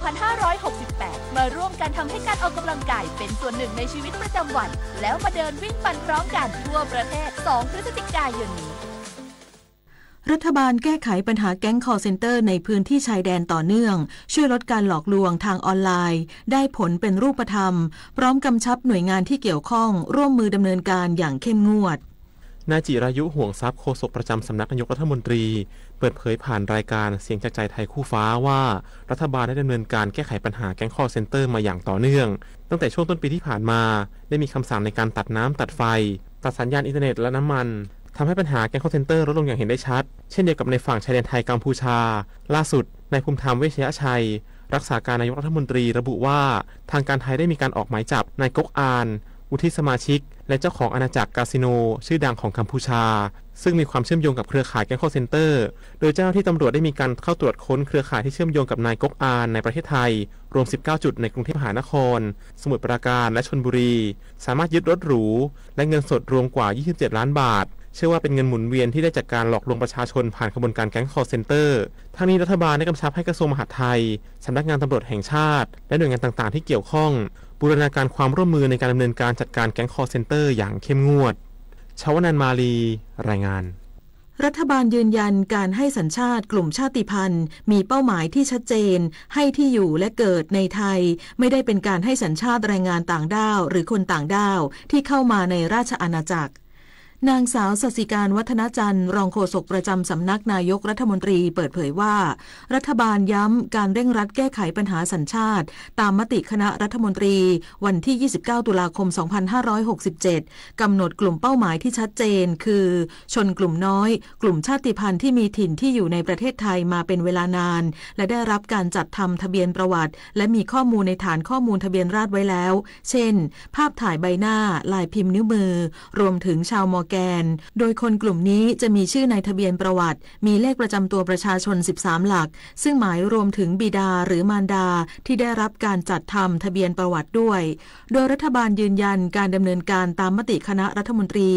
พันห้าร้อยหกสิบแปด มาร่วมกันทำให้การออกกำลังกายเป็นส่วนหนึ่งในชีวิตประจำวัน แล้วมาเดินวิ่งปั่นพร้อมกันทั่วประเทศ สอง พฤศจิกายนนี้ รัฐบาลแก้ไขปัญหาแก๊ง call center ในพื้นที่ชายแดนต่อเนื่อง ช่วยลดการหลอกลวงทางออนไลน์ ได้ผลเป็นรูปธรรม พร้อมกำชับหน่วยงานที่เกี่ยวข้องร่วมมือดำเนินการอย่างเข้มงวด นายจิรายุ ห่วงทรัพย์ โฆษกประจำสำนักนายกรัฐมนตรี เปิดเผยผ่านรายการเสียงจากใจไทยคู่ฟ้าว่า รัฐบาลได้ดำเนินการแก้ไขปัญหาแก๊ง call center มาอย่างต่อเนื่อง ตั้งแต่ช่วงต้นปีที่ผ่านมา ได้มีคำสั่งในการตัดน้ำตัดไฟ ตัดสัญญาณอินเทอร์เน็ตและน้ำมัน ทำให้ปัญหาแก๊ง call center ลดลงอย่างเห็นได้ชัด เช่นเดียวกับในฝั่งชายแดนไทยกัมพูชา ล่าสุด นายภูมิธรรม เวชยชัย รักษาการนายกรัฐมนตรีระบุว่า ทางการไทยได้มีการออกหมายจับนายก๊กอาน วุฒิสมาชิก และเจ้าของอาณาจักรคาสิโนชื่อดังของกัมพูชา ซึ่งมีความเชื่อมโยงกับเครือข่ายแก๊ง call center โดยเจ้าหน้าที่ตำรวจได้มีการเข้าตรวจค้นเครือข่ายที่เชื่อมโยงกับนายก๊กอานในประเทศไทย รวม สิบเก้า จุดในกรุงเทพมหานคร สมุทรปราการ และชลบุรี สามารถยึดรถหรู และเงินสดรวมกว่า ยี่สิบเจ็ด ล้านบาท เชื่อว่าเป็นเงินหมุนเวียนที่ได้จากการหลอกลวงประชาชนผ่านขบวนการแก๊ง call center ทั้งนี้รัฐบาลได้กำชับให้กระทรวงมหาดไทย สำนักงานตำรวจแห่งชาติ และหน่วยงานต่างๆที่เกี่ยวข้อง บูรณาการความร่วมมือในการดำเนินการจัดการแก๊ง call center อย่างเข้มงวด ชวนันท์ มาลี รายงาน รัฐบาลยืนยันการให้สัญชาติกลุ่มชาติพันธุ์ มีเป้าหมายที่ชัดเจน ให้ที่อยู่และเกิดในไทย ไม่ได้เป็นการให้สัญชาติแรงงานต่างด้าว หรือคนต่างด้าวที่เข้ามาในราชอาณาจักร นางสาว สัสสิการ วัฒนจันทร์ รองโฆษกประจำสำนักนายกรัฐมนตรีเปิดเผยว่า รัฐบาลย้ำการเร่งรัดแก้ไขปัญหาสัญชาติ ตามมติคณะรัฐมนตรีวันที่ ยี่สิบเก้า ตุลาคม สองพันห้าร้อยหกสิบเจ็ด กำหนดกลุ่มเป้าหมายที่ชัดเจน คือ ชนกลุ่มน้อย กลุ่มชาติพันธุ์ที่มีถิ่นที่อยู่ในประเทศไทยมาเป็นเวลานาน และได้รับการจัดทำทะเบียนประวัติ และมีข้อมูลในฐานข้อมูลทะเบียนราษฎร์ไว้แล้ว เช่น ภาพถ่ายใบหน้า ลายพิมพ์นิ้วมือ รวมถึงชาวมอร์แกน โดยคนกลุ่มนี้จะมีชื่อในทะเบียนประวัติ มีเลขประจำตัวประชาชน สิบสาม หลัก ซึ่งหมายรวมถึงบิดาหรือมารดาที่ได้รับการจัดทำทะเบียนประวัติด้วย โดยรัฐบาลยืนยันการดำเนินการตามมติคณะรัฐมนตรี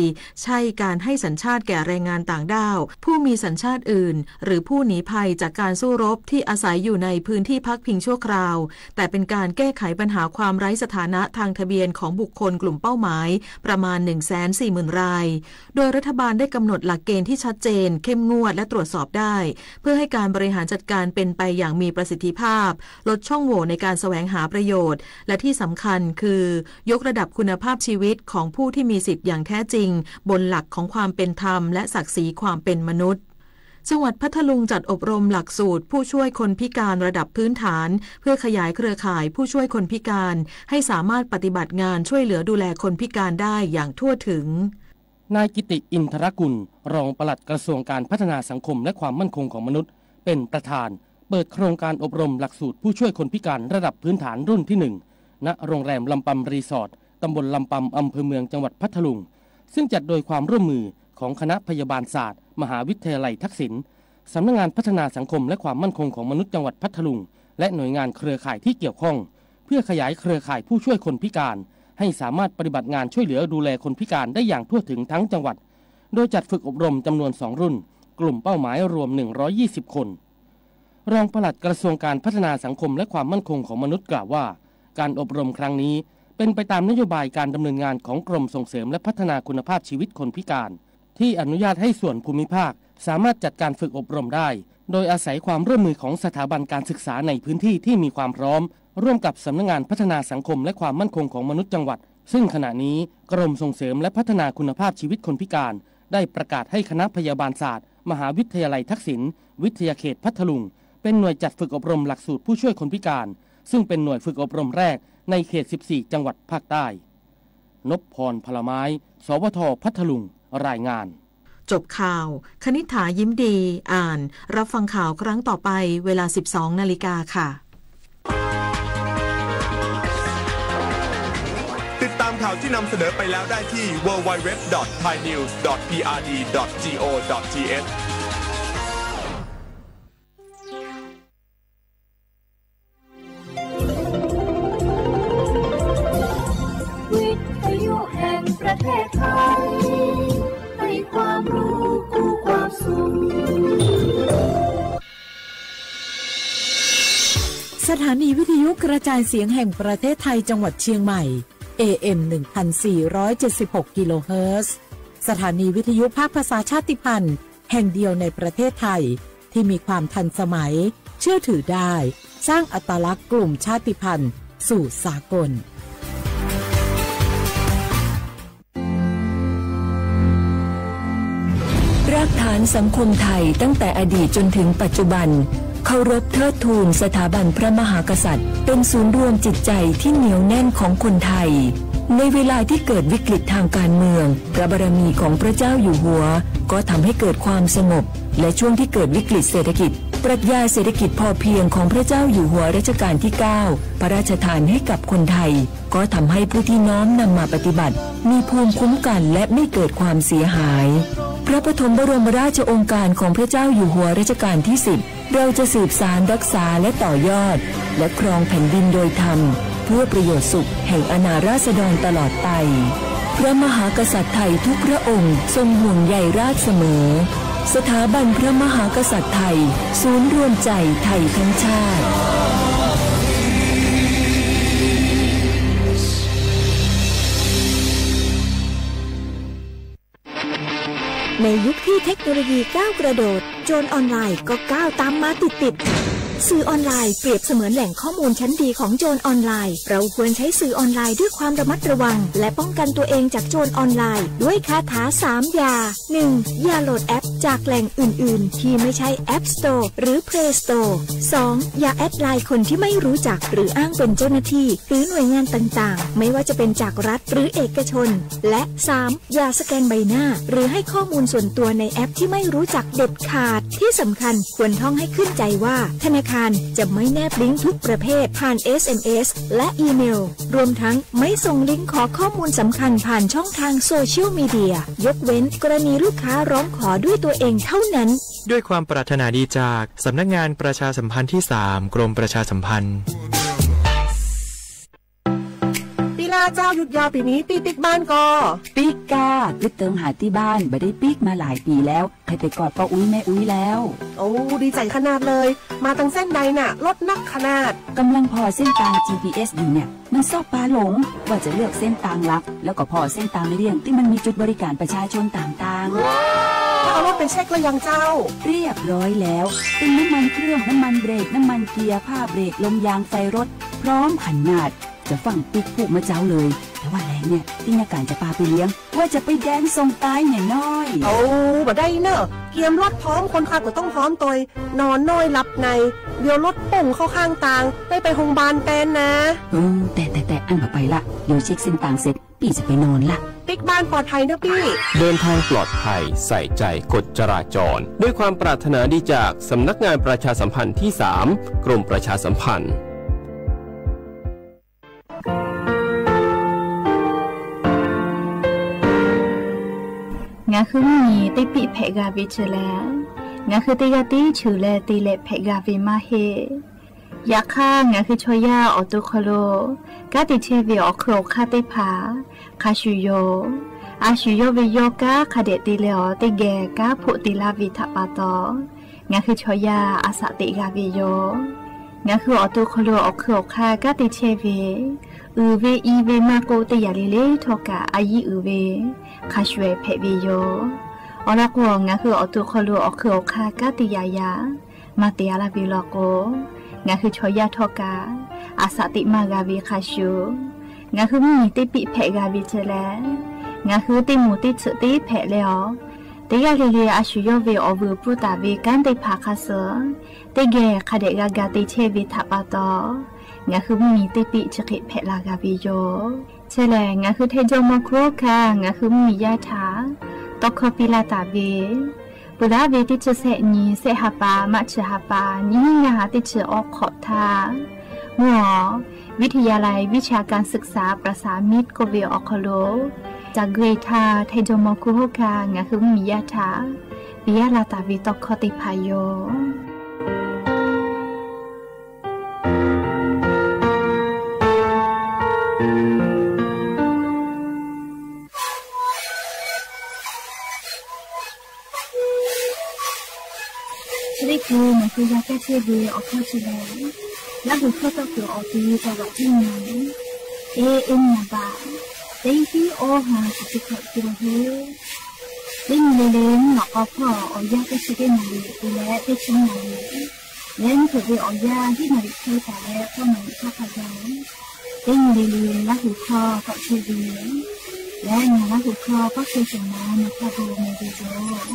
ใช่การให้สัญชาติแก่แรงงานต่างด้าว ผู้มีสัญชาติอื่น หรือผู้หนีภัยจากการสู้รบที่อาศัยอยู่ในพื้นที่พักพิงชั่วคราว แต่เป็นการแก้ไขปัญหาความไร้สถานะทางทะเบียนของบุคคลกลุ่มเป้าหมายประมาณ หนึ่งแสนสี่หมื่น ราย โดยรัฐบาลได้กำหนดหลักเกณฑ์ที่ชัดเจน เข้มงวดและตรวจสอบได้ เพื่อให้การบริหารจัดการเป็นไปอย่างมีประสิทธิภาพ ลดช่องโหว่ในการแสวงหาประโยชน์ และที่สำคัญคือ ยกระดับคุณภาพชีวิตของผู้ที่มีสิทธิ์อย่างแท้จริง บนหลักของความเป็นธรรม และศักดิ์ศรีความเป็นมนุษย์ จังหวัดพัทลุงจัดอบรมหลักสูตรผู้ช่วยคนพิการระดับพื้นฐาน เพื่อขยายเครือข่ายผู้ช่วยคนพิการ ให้สามารถปฏิบัติงานช่วยเหลือดูแลคนพิการได้อย่างทั่วถึง นายกิติ อินทรกุล รองปลัดกระทรวงการพัฒนาสังคมและความมั่นคงของมนุษย์ เป็นประธาน เปิดโครงการอบรมหลักสูตรผู้ช่วยคนพิการระดับพื้นฐานรุ่นที่ หนึ่ง ณ โรงแรมลำปำรีสอร์ท ตำบลลำปำ อำเภอเมือง จังหวัดพัทลุง ซึ่งจัดโดยความร่วมมือของคณะพยาบาลศาสตร์ มหาวิทยาลัยทักษิณ สำนักงานพัฒนาสังคมและความมั่นคงของมนุษย์จังหวัดพัทลุง และหน่วยงานเครือข่ายที่เกี่ยวข้อง เพื่อขยายเครือข่ายผู้ช่วยคนพิการ ให้สามารถปฏิบัติงานช่วยเหลือดูแลคนพิการได้อย่างทั่วถึงทั้งจังหวัด โดยจัดฝึกอบรมจำนวน สอง รุ่น กลุ่มเป้าหมายรวม หนึ่งร้อยยี่สิบ คน รองปลัดกระทรวงการพัฒนาสังคมและความมั่นคงของมนุษย์กล่าวว่า การอบรมครั้งนี้เป็นไปตามนโยบายการดำเนินงานของกรมส่งเสริมและพัฒนาคุณภาพชีวิตคนพิการ ที่อนุญาตให้ส่วนภูมิภาคสามารถจัดการฝึกอบรมได้ โดยอาศัยความร่วมมือของสถาบันการศึกษาในพื้นที่ที่มีความพร้อม ร่วมกับสำนักงานพัฒนาสังคมและความมั่นคงของมนุษย์จังหวัด ซึ่งขณะนี้กรมส่งเสริมและพัฒนาคุณภาพชีวิตคนพิการ ได้ประกาศให้คณะพยาบาลศาสตร์ มหาวิทยาลัยทักษิณ วิทยาเขตพัทลุง เป็นหน่วยจัดฝึกอบรมหลักสูตรผู้ช่วยคนพิการ ซึ่งเป็นหน่วยฝึกอบรมแรกในเขต สิบสี่ จังหวัดภาคใต้ นพพร พลไม้ สวท พัทลุง รายงาน จบข่าว คณิษฐา ยิ้มดี อ่าน รับฟังข่าวครั้งต่อไป เวลา สิบสอง นาฬิกาค่ะ ติดตามข่าวที่นำเสนอไปแล้วได้ที่ ดับเบิลยู ดับเบิลยู ดับเบิลยู ดอท ไทยนิวส์ ดอท พีอาร์ดี ดอท จี โอ ดอท ที เอช วิทยุแห่งประเทศไทย ให้ความรู้คู่ความสุข ส สถานีวิทยุกระจายเสียงแห่งประเทศไทยจังหวัดเชียงใหม่ เอ เอ็ม หนึ่งพันสี่ร้อยเจ็ดสิบหก กิโลเฮิรตซ์ สถานีวิทยุภาคภาษาชาติพันธุ์แห่งเดียวในประเทศไทย ที่มีความทันสมัย เชื่อถือได้ สร้างอัตลักษณ์กลุ่มชาติพันธุ์สู่สากล รากฐานสังคมไทยตั้งแต่อดีตจนถึงปัจจุบัน เคารพเทิดทูนสถาบันพระมหากษัตริย์ เป็นศูนย์รวมจิตใจที่เหนียวแน่นของคนไทย ในเวลาที่เกิดวิกฤตทางการเมือง พระบารมีของพระเจ้าอยู่หัว ก็ทำให้เกิดความสงบ และช่วงที่เกิดวิกฤตเศรษฐกิจ ปรัชญาเศรษฐกิจพอเพียงของพระเจ้าอยู่หัวรัชกาลที่ เก้า พระราชทานให้กับคนไทย ก็ทำให้ผู้ที่น้อมนำมาปฏิบัติ มีภูมิคุ้มกันและไม่เกิดความเสียหาย พระปฐมบรมราชโองการของพระเจ้าอยู่หัวรัชกาลที่ สิบ เราจะสืบสานรักษาและต่อยอด และครองแผ่นดินโดยธรรม เพื่อประโยชน์สุขแห่งอาณาราษฎรตลอดไป พระมหากษัตริย์ไทยทุกพระองค์ทรงห่วงใยราษฎรเสมอ สถาบันพระมหากษัตริย์ไทย ศูนย์รวมใจไทยทั้งชาติ ในยุคที่เทคโนโลยีก้าวกระโดด โจรออนไลน์ก็ก้าวตามมาติดๆ สื่อออนไลน์เปรียบเสมือนแหล่งข้อมูลชั้นดีของโจรออนไลน์ เราควรใช้สื่อออนไลน์ด้วยความระมัดระวัง และป้องกันตัวเองจากโจรออนไลน์ ด้วยคาถาสามอย่า หนึ่ง อย่าโหลดแอปจากแหล่งอื่นๆ ที่ไม่ใช่ App Store หรือ Play Store สอง อย่าแอดไลน์คนที่ไม่รู้จัก หรืออ้างเป็นเจ้าหน้าที่ หรือหน่วยงานต่างๆ ไม่ว่าจะเป็นจากรัฐหรือเอกชน และ สาม อย่าสแกนใบหน้า หรือให้ข้อมูลส่วนตัวในแอปที่ไม่รู้จักเด็ดขาด ที่สำคัญควรท่องให้ขึ้นใจว่า ธนาคารจะไม่แนบลิงก์ทุกประเภทผ่าน เอส เอ็ม เอส และอีเมล รวมทั้งไม่ส่งลิงก์ขอข้อมูลสำคัญผ่านช่องทางโซเชียลมีเดีย ยกเว้นกรณีลูกค้าร้องขอด้วยตัวเองเท่านั้น ด้วยความปรารถนาดีจากสำนักงานประชาสัมพันธ์ที่ สาม กรมประชาสัมพันธ์ ปีหน้าเจ้าหยุดยาวปีนี้ตี้ปิ๊กบ้านก่อ ปิ๊กก้า กึ๊ดเติงหาตี้บ้าน บ่ได้ปิ๊กมาหลายปีแล้ว ใครไปกอดป้าอุ๊ยแม่อุ๊ยแล้ว โอ้ ดีใจขนาดเลย มาตังเส้นใดน่ะ รถนักขนาด กำลังผ่อเส้นตาง จี พี เอส อยู่เนี่ย มันชอบปาหลง ว่าจะเลือกเส้นตางลัก แล้วก็ผ่อเส้นตางเลี่ยงตี้มันมีจุดบริการประชาชนต่างๆ แล้วเอารถไปเช็คแล้วยังเจ้า เรียบร้อยแล้ว เติมน้ำมันเครื่อง น้ำมันเบรก น้ำมันเกียร์ ผ้าเบรก ลมยาง ไฟรถ พร้อมขนาด จะฟั่งปิ๊กพูกมาเจ๊าเลย แต่ว่าแหลงเนี่ย ตี้ยาก๋านจะปาไปเลี้ยง ว่าจะไปแดนส่งตายเนี่ยน้อย โอ้ บ่ได้เน่อ เกียมรถพร้อม คนขับก็ต้องพร้อมตวย นอนน้อยหลับใน เดี๋ยวรถป่งเข้าข้างตาง ได้ไปโรงพยาบาลแตนนะ เออ แต่ แต่ แต่ อั้นบ่ไปละ เดี๋ยวเช็คเส้นตางเสร็จ ปี้จะไปนอนละ ปิ๊กบ้านปลอดภัยเน่อปี้ เดินทางปลอดภัย ใส่ใจกฎจราจร ด้วยความปรารถนาดีจากสำนักงานประชาสัมพันธ์ที่ สาม กรมประชาสัมพันธ์ Ngaˬ hui mvuhˇ miˬ teˇ piˆ hpehꞈ g'a ve chi lehˬ, ngaˬ hui teˇ g'aˇ tiˉ cheuˬ leh te leh hpehꞈ g'a ve maˇ heˆ. Yaꞈ hk'aˇ, ngaˬ hui chaw yaˇ awˬ to hk'aw lo kanˉ te chehˇ ve awˬ hk'eun awˬ hk'aˇ teˇ hpaˍ hk'a shuˍ yoˬ. A shu yawˇ ve yawˇ kanˉ hk'a dehꞈ te leh awˬ teˇ geh kanˉ hpoˆ te laˇ ve htaꞈ pa taw, ngaˬ hui chaw yaˇ a shaꞈ teꞈ g'a ve yoˬ. Ngaˬ hui awˬ to hk'aw lo awˬ hk'eun awˬ hk'aˇ kanˉ te chehˇ ve, uiˍ ve i ve maˇ k'oˆ, teˇ yanˇ le le htawˇ kaꞈ a yiˉ uiˍ ve hk'a shuˍ ehˍ hpehꞈ ve yoˬ. Awˬ lawn k'o, ngaˬ hui awˬ to hk'aw lo awˬ hk'eun awˬ hk'aˇ kanˉ te yaꞈ yaꞈ maˇ te a laˇ ve law k'o, ngaˬ hui chaw yaˇ htawˇ kaꞈ a shaꞈ teꞈ maˇ g'a ve hk'a shuˍ, ngaˬ hui mvuhˇ miˬ teˇ piˆ hpehꞈ g'a ve chi lehˬ, ngaˬ hui teˇ moˍ teˇ tsuhꞈ teˇ hpehꞈ leh awˬ, teˇ g'aˇ le le a shu yawˇ ve awˬ vuiˬ pfuhˇ taˍ ve kanˉ teˇ hpaˍ hk'a suh teˇ geh hk'a dehꞈ g'a ga te chehˇ ve htaꞈ pa taw, ngaˬ hui mvuhˇ miˬ teˇ piˆ chi hk'e hpehꞈ la g'a ve yoˬ. Chi lehˬ, ngaˬ hui htaiˇ jawˇ mawˇ hkuˇ hawˉ hkanˇ ngaˬ hui mvuhˇ miˬ yaˇ htaꞈ tawˇ hkawˇ piˇ laˇ taˍ ve, peuˬ laˉ ve teˇ chi sehˆ nyi sehˆ ha pa maˇ chi ha pa nyiˇ hinˉ ngaˇ ha teˇ chi awˉ hk'awꞈ htaˇ, mvuhˇ awˬ วิทยาลัยวิชาการศึกษาประสานมิตร k'oˆ ve awˬ hk'aw lo, caˬ gui htaˇ htaiˇ jawˇ mawˇ hkuˇ hawˉ hkanˇ ngaˬ hui mvuhˇ miˬ yaˇ htaꞈ piˇ laˇ laˇ taˍ ve tawˇ hkawˇ teˇ hpaˍ yoˬ. Chi teˇ hkui ngaˬ hui g'a caˇ chehˇ ve awˬ hkawˇ chi lehˬ, Laˇ hui hkawˇ tawˇ kuiˬ awˬ ti taw g'aꞈ piˇ nyi. E, e nyi a baꞈ, teˇ tiˉ awˇ ha chi teˇ hkawꞈ te la hui. Teˇ nyi le le mvuhˇ lawꞈ k'aw hpawˇ awˬ yanˇ teˇ chi teˇ naˍ riˍ te leh teˇ chi naˍ riˍ, leh mvuhˇ hpeuꞈ ve awˬ yanˇ hiˉ naˍ riˍ hk'e taˍ leh k'awˇ naˍ riˍ hk'aˇ hk'a gaˬ, teˇ nyi le le laˇ hui hkawˇ tawˆ chehˇ ve, leh ngaˬ laˇ hui hkawˇ tawˆ chehˇ shawˍ na nyi hk'a gaˬ meh ve yoˬ.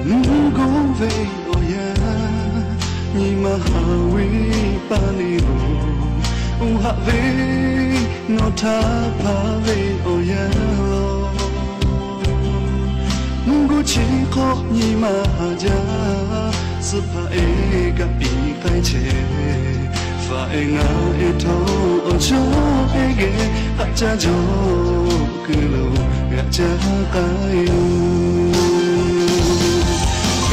Mvuhˇ g'awˇ ve awˬ yanˇ, nyi ma haˍ ve paˇ le lo, oˇ haꞈ ve nawˬ htaꞈ hpaˍ ve awˬ yanˇ lo, mvuhˇ g'awˇ chi hk'awꞈ nyi ma haˍ jaˇ, suh hpaˍ ehˉ kaꞈ piˇ k'ai chehˇ, faˍ ehˉ ngaˬ ehˉ htawˇ awˬ chawˇ ehˉ geh k'aꞈ caˇ jaw kuiˬ lo g'aꞈ caˇ k'ai yoˬ.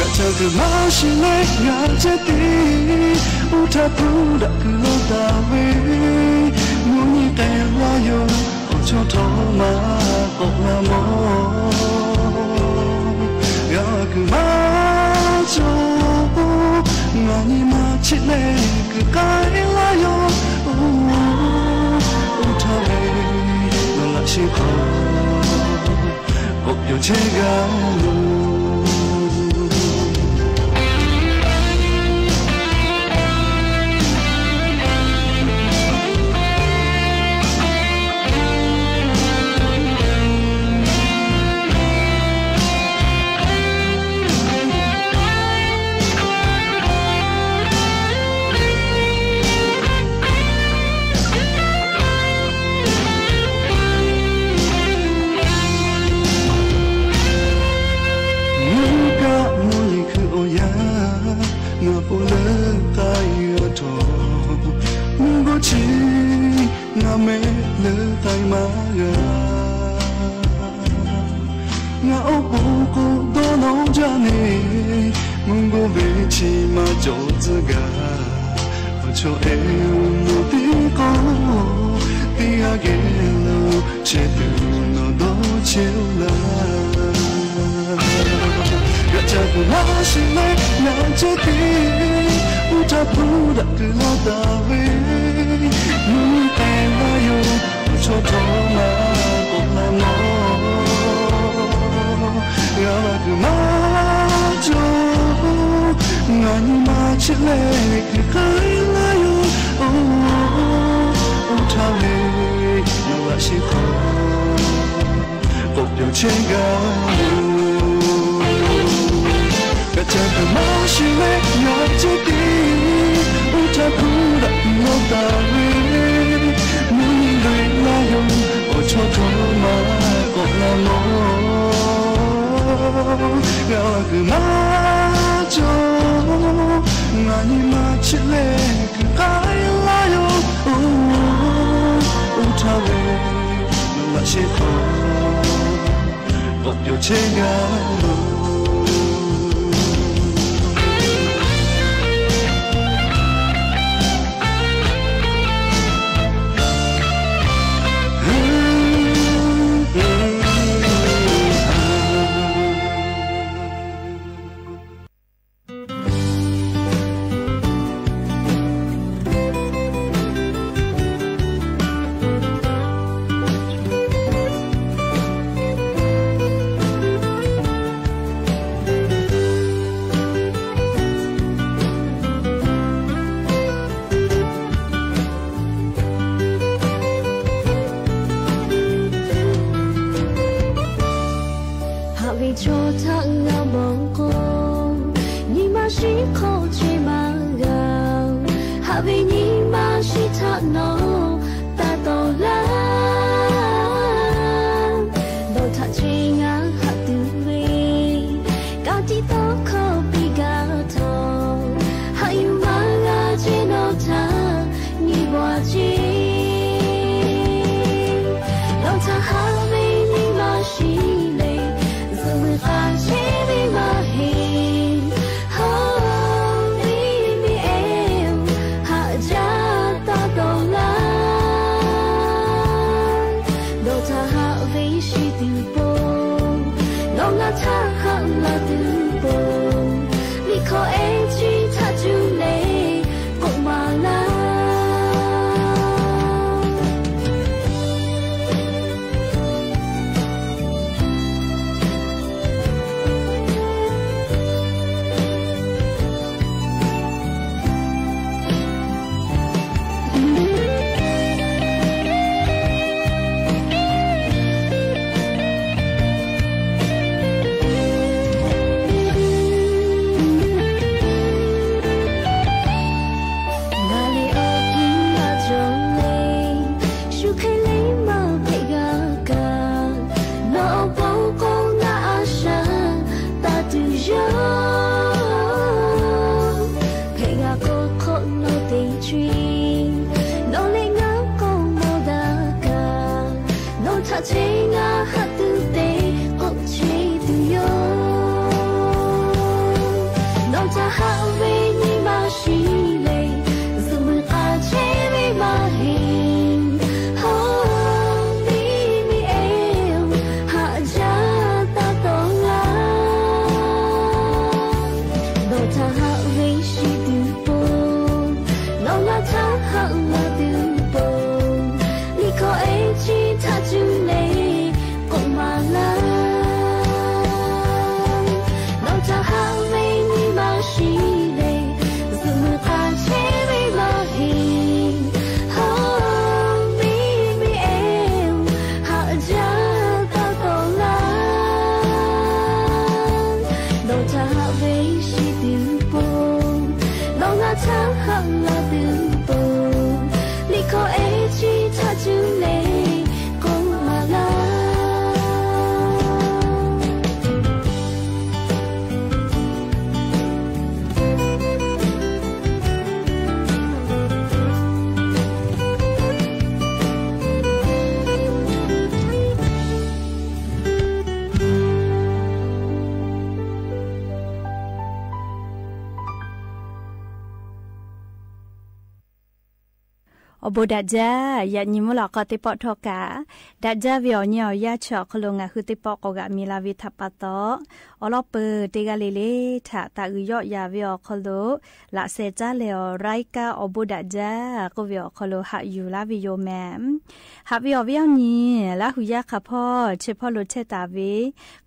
G'aꞈ caˇ kuiˬ maˇ shiˍ leh g'aꞈ caˇ te, oˇ htaˇ hpu daꞈ kuiˬ lo taˍ ve, mvuhˇ nyi k'ai laˇ yoˬ, awˬ chawˇ htawˇ maˇ k'awꞈ la mawˬ. G'a kuiˬ maˇ cawˬ, ngaˬ nyi ma cheˆ leh kuiˬ k'ai laˇ yoˬ. Oˇ htaˇ ve nawˬ laꞈ sheh hk'aw k'awꞈ pyaw chehˇ g'a loˬ. Mvuhˇ kaˆ mvuhˇ nyi hkui awˬ yanˇ, ngaˬ po leuˉ k'ai g'a htawˇ, mvuhˇ g'awˇ chi ngaˬ meh leuˉ k'ai maˇ g'a. Ngaˬ awˬ po k'o dawˇ nawˇ jaˇ le, mvuhˇ g'awˇ ve chi maˇ cawˬ tcuh gaˬ. Awˬ chawˇ ehˉ oˇ teˇ k'awˇ, teˇ g'aˇ geh lo chehˇ tuˬ nawˬ dawˇ chehˇ laˇ. G'aꞈ caˇ kuiˬ maˇ shiˍ leh g'aꞈ caˇ te, oˇ htaˇ hpu daꞈ kuiˬ lo taˍ ve, mvuhˇ nyi k'ai laˇ yoˬ, awˬ chawˇ htawˇ maˇ k'awꞈ la mawˬ. G'a la kuiˬ maˇ cawˬ, ngaˬ nyi ma cheˆ leh kuiˬ k'ai laˇ yoˬ. Oˇ htaˇ ve nawˬ laꞈ sheh hk'aw k'awꞈ pyaw chehˇ g'a loˬ. G'aꞈ caˇ kuiˬ maˇ shiˍ leh g'aꞈ caˇ te, oˇ htaˇ hpu daꞈ kuiˬ lo taˍ ve, mvuhˇ nyi k'ai laˇ yoˬ, awˬ chawˇ htawˇ maˇ k'awꞈ la mawˬ. G'a kuiˬ maˇ cawˬ, ngaˬ nyi ma cheˆ leh kuiˬ k'ai laˇ yoˬ. Oˇ htaˇ ve nawˬ laꞈ sheh hk'aw k'awꞈ pyaw chehˇ g'a loˬ. Ve nyi ma shiˍ htaꞈ nawˬ taˇ tawˍ laˇ. Dawˇ htaꞈ chehˇ ngaˬ haꞈ tuˬ ve, ka tiꞈ tawˇ hkawˇ piˇ gaˇ htawˇ, haꞈ yuˬ maˇ g'a ce nawˬ htaꞈ nyi baˬ ce. Nawˬ htaꞈ haꞈ ve nyi ma shiˍ le, zuhꞈ muiˬ k'a chehˇ ve maˇ heˆ. Hawˉ miˇ miˇ eˬ, haꞈ jaˇ taˇ tawˍ laˇ. Dawˇ htaꞈ haꞈ ve shiˍ tuˬ po, nawˬ ngaˬ htaꞈ haꞈ laˇ tuˬ po, liꞈ hkawˇ ehˉ chi htaꞈ cuˇ leh k'oˆ maˍ laˇ. Ngaˬ lehˬ awˬ kiˇ maˇ cawˬ le, shu hk'e le maˇ hpehꞈ g'a kaꞈ, nawˬ awˬ pon k'o ngaˬ a shaꞈ taˇ tuˬ yoˬ. Hpehꞈ g'a k'o hk'awꞈ nawˬ teˇ chi, nawˬ leh ngaˬ k'awꞈ mawˬ daꞈ kaꞈ, nawˬ htaꞈ chehˇ ngaˬ haꞈ tuˬ te k'oˆ chehˇ tuˬ yoˬ. Nawˬ htaꞈ haꞈ ve nyi ma shiˍ le, zuhꞈ muiˬ k'a chehˇ ve maˇ heˆ. Hawˉ miˇ miˇ eˬ, haꞈ jaˇ taˇ tawˍ laˇ. Nawˬ htaꞈ haꞈ ve shiˍ tuˬ po, nawˬ ngaˬ htaꞈ haꞈ laˇ tuˬ po, liꞈ hkawˇ ehˉ chi htaꞈ cuˇ leh k'oˆ maˍ laˇ. Nawˬ htaꞈ haꞈ ve nyi ma shiˍ le, zuhꞈ muiˬ k'a chehˇ ve maˇ heˆ. Hawˉ miˇ miˇ eˬ, haꞈ jaˇ taˇ tawˍ laˇ. Nawˬ htaꞈ haꞈ ve shiˍ tuˬ po, nawˬ ngaˬ htaꞈ haꞈ laˇ tuˬ po, liꞈ hkawˇ ehˉ chi htaꞈ cuˇ leh k'oˆ maˍ laˇ. Awˬ bon daꞈ jaˇ. Yaꞈ nyi mvuhˇ lawꞈ k'aw teˇ pawˆ htawˇ kaꞈ, daꞈ jaˇ ve awˬ nyi awˬ yanˇ chi awˬ hk'aw lo ngaˬ hui teˇ pawˆ k'awꞈ g'aꞈ mi la ve htaꞈ pa taw, awˬ lawn peuˬ teˇ g'aˇ le le htaꞈ taꞈ uiˍ yawˆ yaˍ ve awˬ hk'aw lo, laꞈ sheh caˉ leh awˬ รายการ awˬ bon daꞈ jaˇ k'oˆ ve awˬ hk'aw lo haꞈ yuˬ laˇ ve yoˬ mehˍ. Haꞈ ve awˬ viˉ awˬ nyi, Laˇ hu yaˇ hk'aˬ hpawˇ chi hpawˇ lo chehˇ taˍ ve,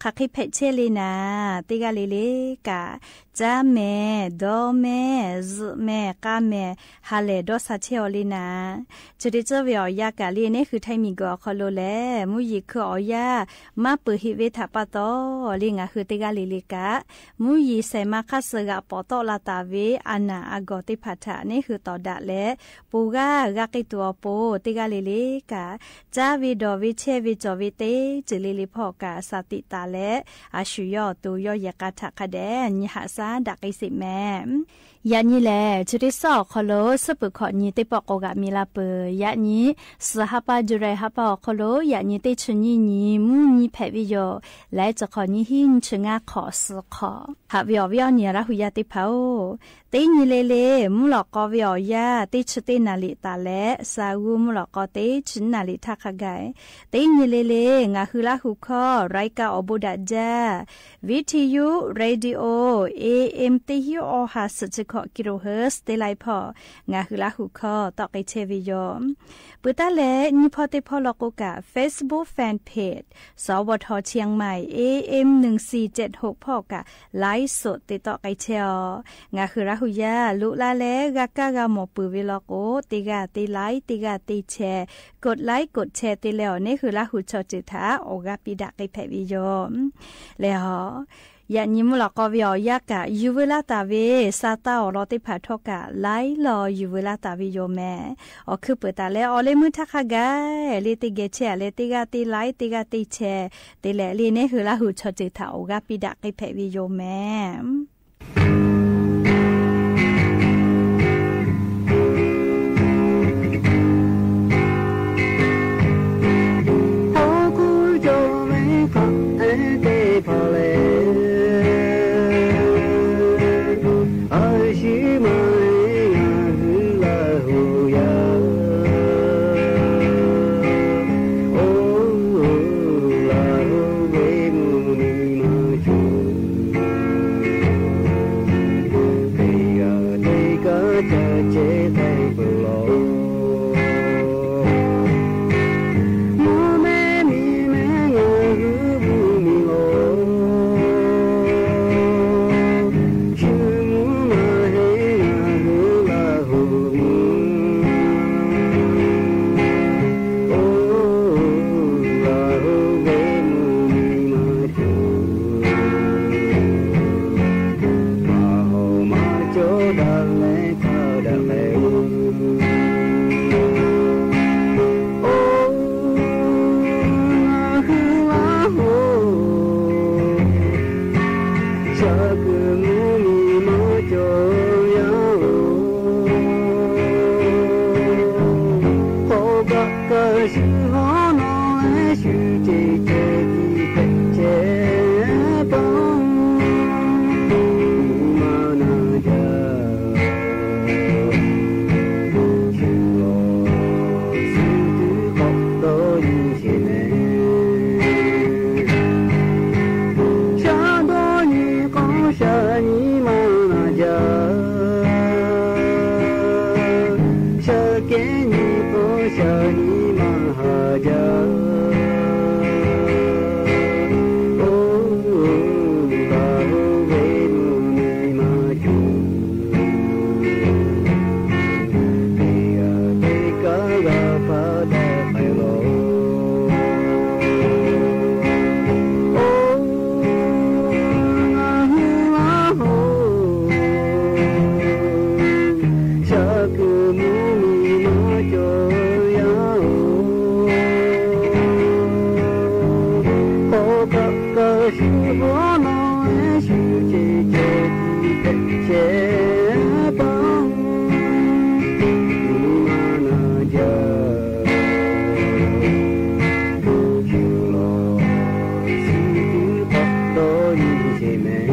hk'aˬ hk'e hpehꞈ chehˇ le naˍ, teˇ g'aˇ le le kaꞈ, caˇ mehˍ, dawˇ mehˍ, zuhꞈ mehˍ, k'a mehˍ, ha lehˬ dawˇ sha chehˇ aw le naˍ. Chi teˇ ceuˬ ve awˬ yanˇ kaꞈ le, neˇ hui Htaiˇ miˬguiˬ awˬ hk'aw lo lehˬ, mvuhˇ yeˬ hkui awˬ yanˇ maˇ peuˬ heꞈ ve htaꞈ pa taw le, ngaˬ hui teˇ g'aˇ le le kaꞈ, mvuhˇ yeˬ shehˍ ma hk'aˇ suh g'aꞈ pawˍ tawˆ la taˍ ve a naˍ a gawˬ teˇ hpaˍ htaꞈ neˇ hui tawˍ daꞈ leh, ponˬ g'aˇ g'a k'ai tuˬ awˬ pon teˇ g'aˇ le le kaꞈ, caˇ ve dawˬ ve chehˇ ve cawˬ ve teˇ ceuˬ le le hpawˇ kaꞈ sha tiꞈ taˍ leh, a shu yawˇ awˬ to yawˇ yehˬ k'a htaꞈ hk'a dehꞈ nyi haꞈ shaˉ daꞈ k'ai sheˍ mehˍ. Yaꞈ nyi lehˬ, chi teˇ suhˉ awˬ hk'aw lo suhˉ peuˬ hkawꞈ nyi teˇ pawˆ k'awꞈ g'aꞈ mi la peuˬ. Yaꞈ nyi suhˍ ha pa July ha pa awˬ hk'aw lo yaꞈ nyi teˇ chi nyiˇ nyi mvuhˇ nyi hpehꞈ ve yoˬ. Laiˉ ceuˬ hk'awꞈ nyiˇ hinˉ nyiˇ chi ngaˇ hk'awꞈ suhˍ hk'awꞈ. Haꞈ ve awˬ viˉ awˬ nyi Laˇ hu yaˇ teˇ hpaˍ-oˬ, teˇ nyi le le mvuhˇ lawꞈ k'aw ve awˬ yanˇ teˇ chi teˇ naˍ liꞈ taˍ leh, sha g'uˇ mvuhˇ lawꞈ k'aw teˇ chi naˍ liꞈ htaˇ hk'a gaˬ, teˇ nyi le le ngaˬ hui Laˇ hu hkawˇ รายการ awˬ bon daꞈ jaˇ, viˉ hti yuˆ radio, A M teˇ hinˉ awˬ ha suhˍ chi hkawꞈ kilohertz teˇ laiˉ hpawˇ ngaˬ hui Laˇ hu hkawˇ tawˆ k'ai chehˇ ve yoˬ. Peuˬ taˉ leh nyiˇ hpawˇ teˇ hpawˇ law k'o kaꞈ, Facebook fan page สวท เชียงใหม่ A M หนึ่งสี่เจ็ดหก hpawˇ kaꞈ ไลฟ์สด te tawˆ k'ai chehˇ aw. Ngaˬ hui Laˇ hu yaˇ loꞈ la leh g'a kaˇ g'a mawˬ peuˬ ve law k'o, teˇ g'aˇ teˇ ไลค์ teˇ g'aˇ teˇ แชร์ กดไลค์ กดแชร์ te leh awˬ neˇ hui Laˇ hu chaw ceuˬ htaꞈ awˬ g'aˇ piˇ daꞈ k'ai hpehꞈ ve yoˬ. Leh awˬ Yaꞈ nyi mvuhˇ lawꞈ k'aw ve awˬ yanˇ kaꞈ yuˬ veu laˇ taˍ ve, sa taˇ awˬ lawn teˇ hpaˍ htawˇ kaꞈ laiˉ law yuˬ veu laˇ taˍ ve yoˬ mehˍ. Awˬ hkuiˉ peuˍ taˍ leh awˬ leh meuˇ htaˇ hk'a gaˬ le teˇ geh chehˇ leh teˇ g'aˇ teˇ laiˉ teˇ g'aˇ teˇ chehˇ te leh le neˉ hui Laˇ huˍ chaw ceuˬ htaꞈ awˬ g'aˇ piˇ daꞈ k'ai hpehꞈ ve yoˬ mehˍ. Hk'aw kuˉ cawˬ ve hk'aˬ hk'e te hpaˍ lehˬ, a shu maˇ heˆ ngaˬ hui Laˇ huˍ yaˇ. Oˇ Laˇ huˍ ve mvuhˇ miˬ maˇ cawˬ. Teˇ g'aˇ teˇ kaˉ ca ceh k'ai peuˬ law. Mvuhˇ mehˆ miˬ mehˆ ngaˬ hui mvuhˇ miˬ law. Shu mvuhˇ maˇ heˆ ngaˬ hui Laˇ huˍ mvuhˇ. Oˇ Laˇ huˍ ve mvuhˇ miˬ maˇ cawˬ. Maˇ hawˍ maˇ cawˬ daꞈ leh hk'a daꞈ k'ai-o. Oˇ ngaˬ hui Laˇ huˍ, shaˍ kuiˬ mvuhˇ miˬ maˇ cawˬ yaˇ-oˬ. Hk'aw kaꞈ kaꞈ shu hawˉ nawˬ leh shu ceˬ ceh tiˉ hpehꞈ chehˇ taˇ, nyi ma na jaˇ. Shu lawˬ shu tuˉ k'awꞈ dawˇ nyi sheˍ mehˍ. Shaˉ dawˇ nyi k'awˇ shaˍ nyi ma na jaˇ. Shaˉ kehˉ nyi k'awˇ shaˍ nyi ma haˍ jaˇ. Oˇ Laˇ huˍ ve mvuhˇ miˬ maˇ cawˬ. Teˇ g'aˇ teˇ kaˉ g'a hpaˇ daꞈ k'ai law. Oˇ ngaˬ hui Laˇ huˍ, shaˍ kuiˬ mvuhˇ miˬ maˇ cawˬ yaˇ-oˬ. Hk'aw kaꞈ kaꞈ shu hawˉ nawˬ leh shu ceˬ ceh tiˉ hpehꞈ chehˇ taˇ, nyi ma na jaˇ. Shu lawˬ shu tuˉ k'awꞈ dawˇ nyi sheˍ mehˍ.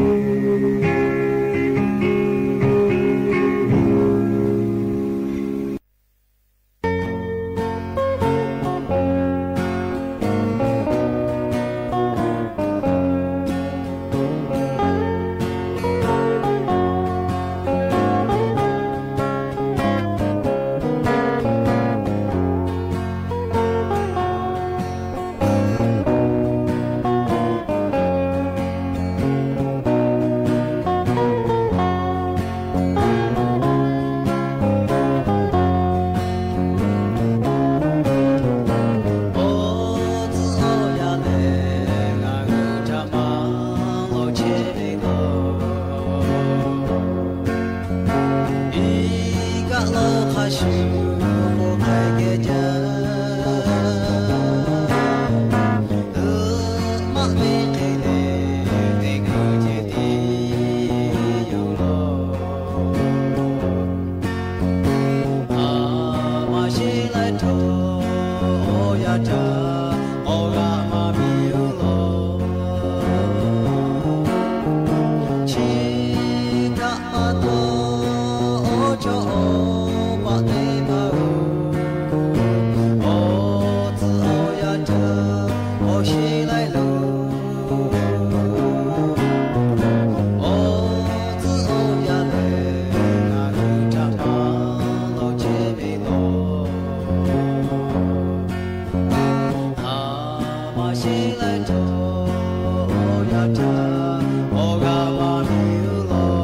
Awˬ tcuhˉ awˬ yaˇ lehˬ, ngaˬ hui htaꞈ maˇ lawˬ chehˇ ve law. Iˉ kaˆ lawˇ hk'a shuˍ k'oˆ k'ai geh jaˇ. Uiˍ maˆ ve hk'e lehˬ, teˇ kuiˬ ceh tiˉ yoˬ law. Aˬ maˇ sheˉ laiˉ htawˇ, awˬ yanˇ htaˇ awˬ g'aˇ maˇ miˬ-oˬ law. Chi htaꞈ pa taw, awˬ cawˇ awˬ paˆ teˇ hpaˍ-oˬ, awˬ tcuhˉ awˬ yaˇ htaꞈ k'awꞈ sheˉ laiˉ loˬ. Awˬ tcuhˉ awˬ yaˇ lehˬ, ngaˬ hui htaꞈ maˇ lawˬ chehˇ ve law. Aˬ maˇ sheˉ laiˉ htawˇ, awˬ yanˇ htaˇ awˬ g'aˇ maˇ miˬ-oˬ law.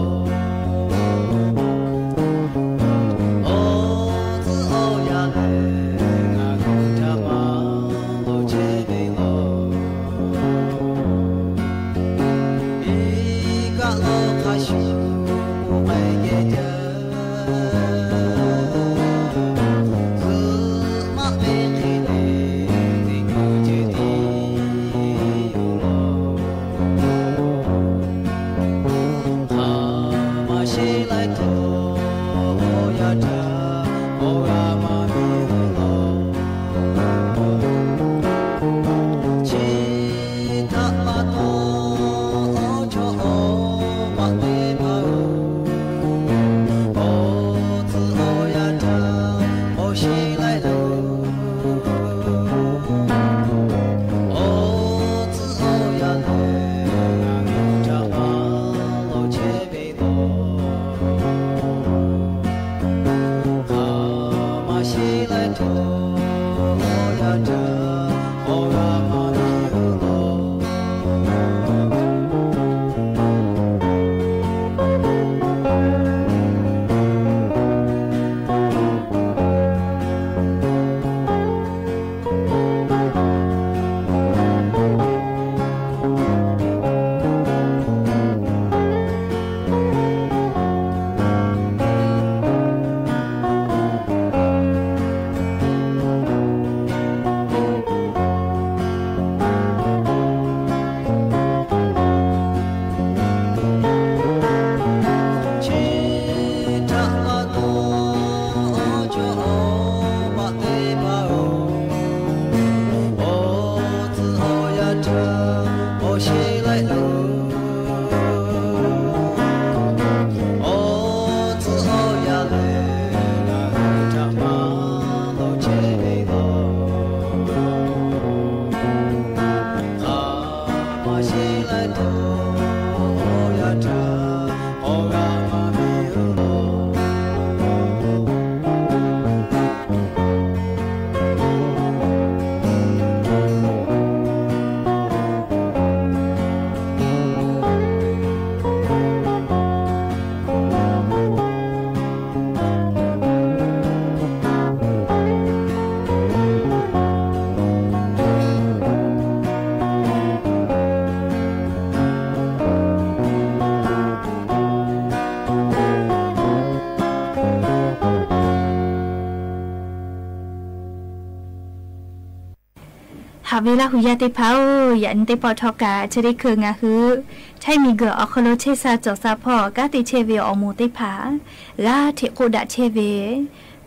Aˬ ve Laˇ hu yaˇ teˇ hpaˍ-oˬ, yaꞈ nyi teˇ pawˆ htawˇ kaꞈ chi teˇ hkui ngaˬ hui Htaiˇ miˬguiˬ awˬ hk'aw lo chehˇ sha cawˬ sha hpawˇ kanˉ te chehˇ ve awˬ moˍ teˇ hpaˍ g'aˇ hteꞈ k'oˆ daꞈ chehˇ ve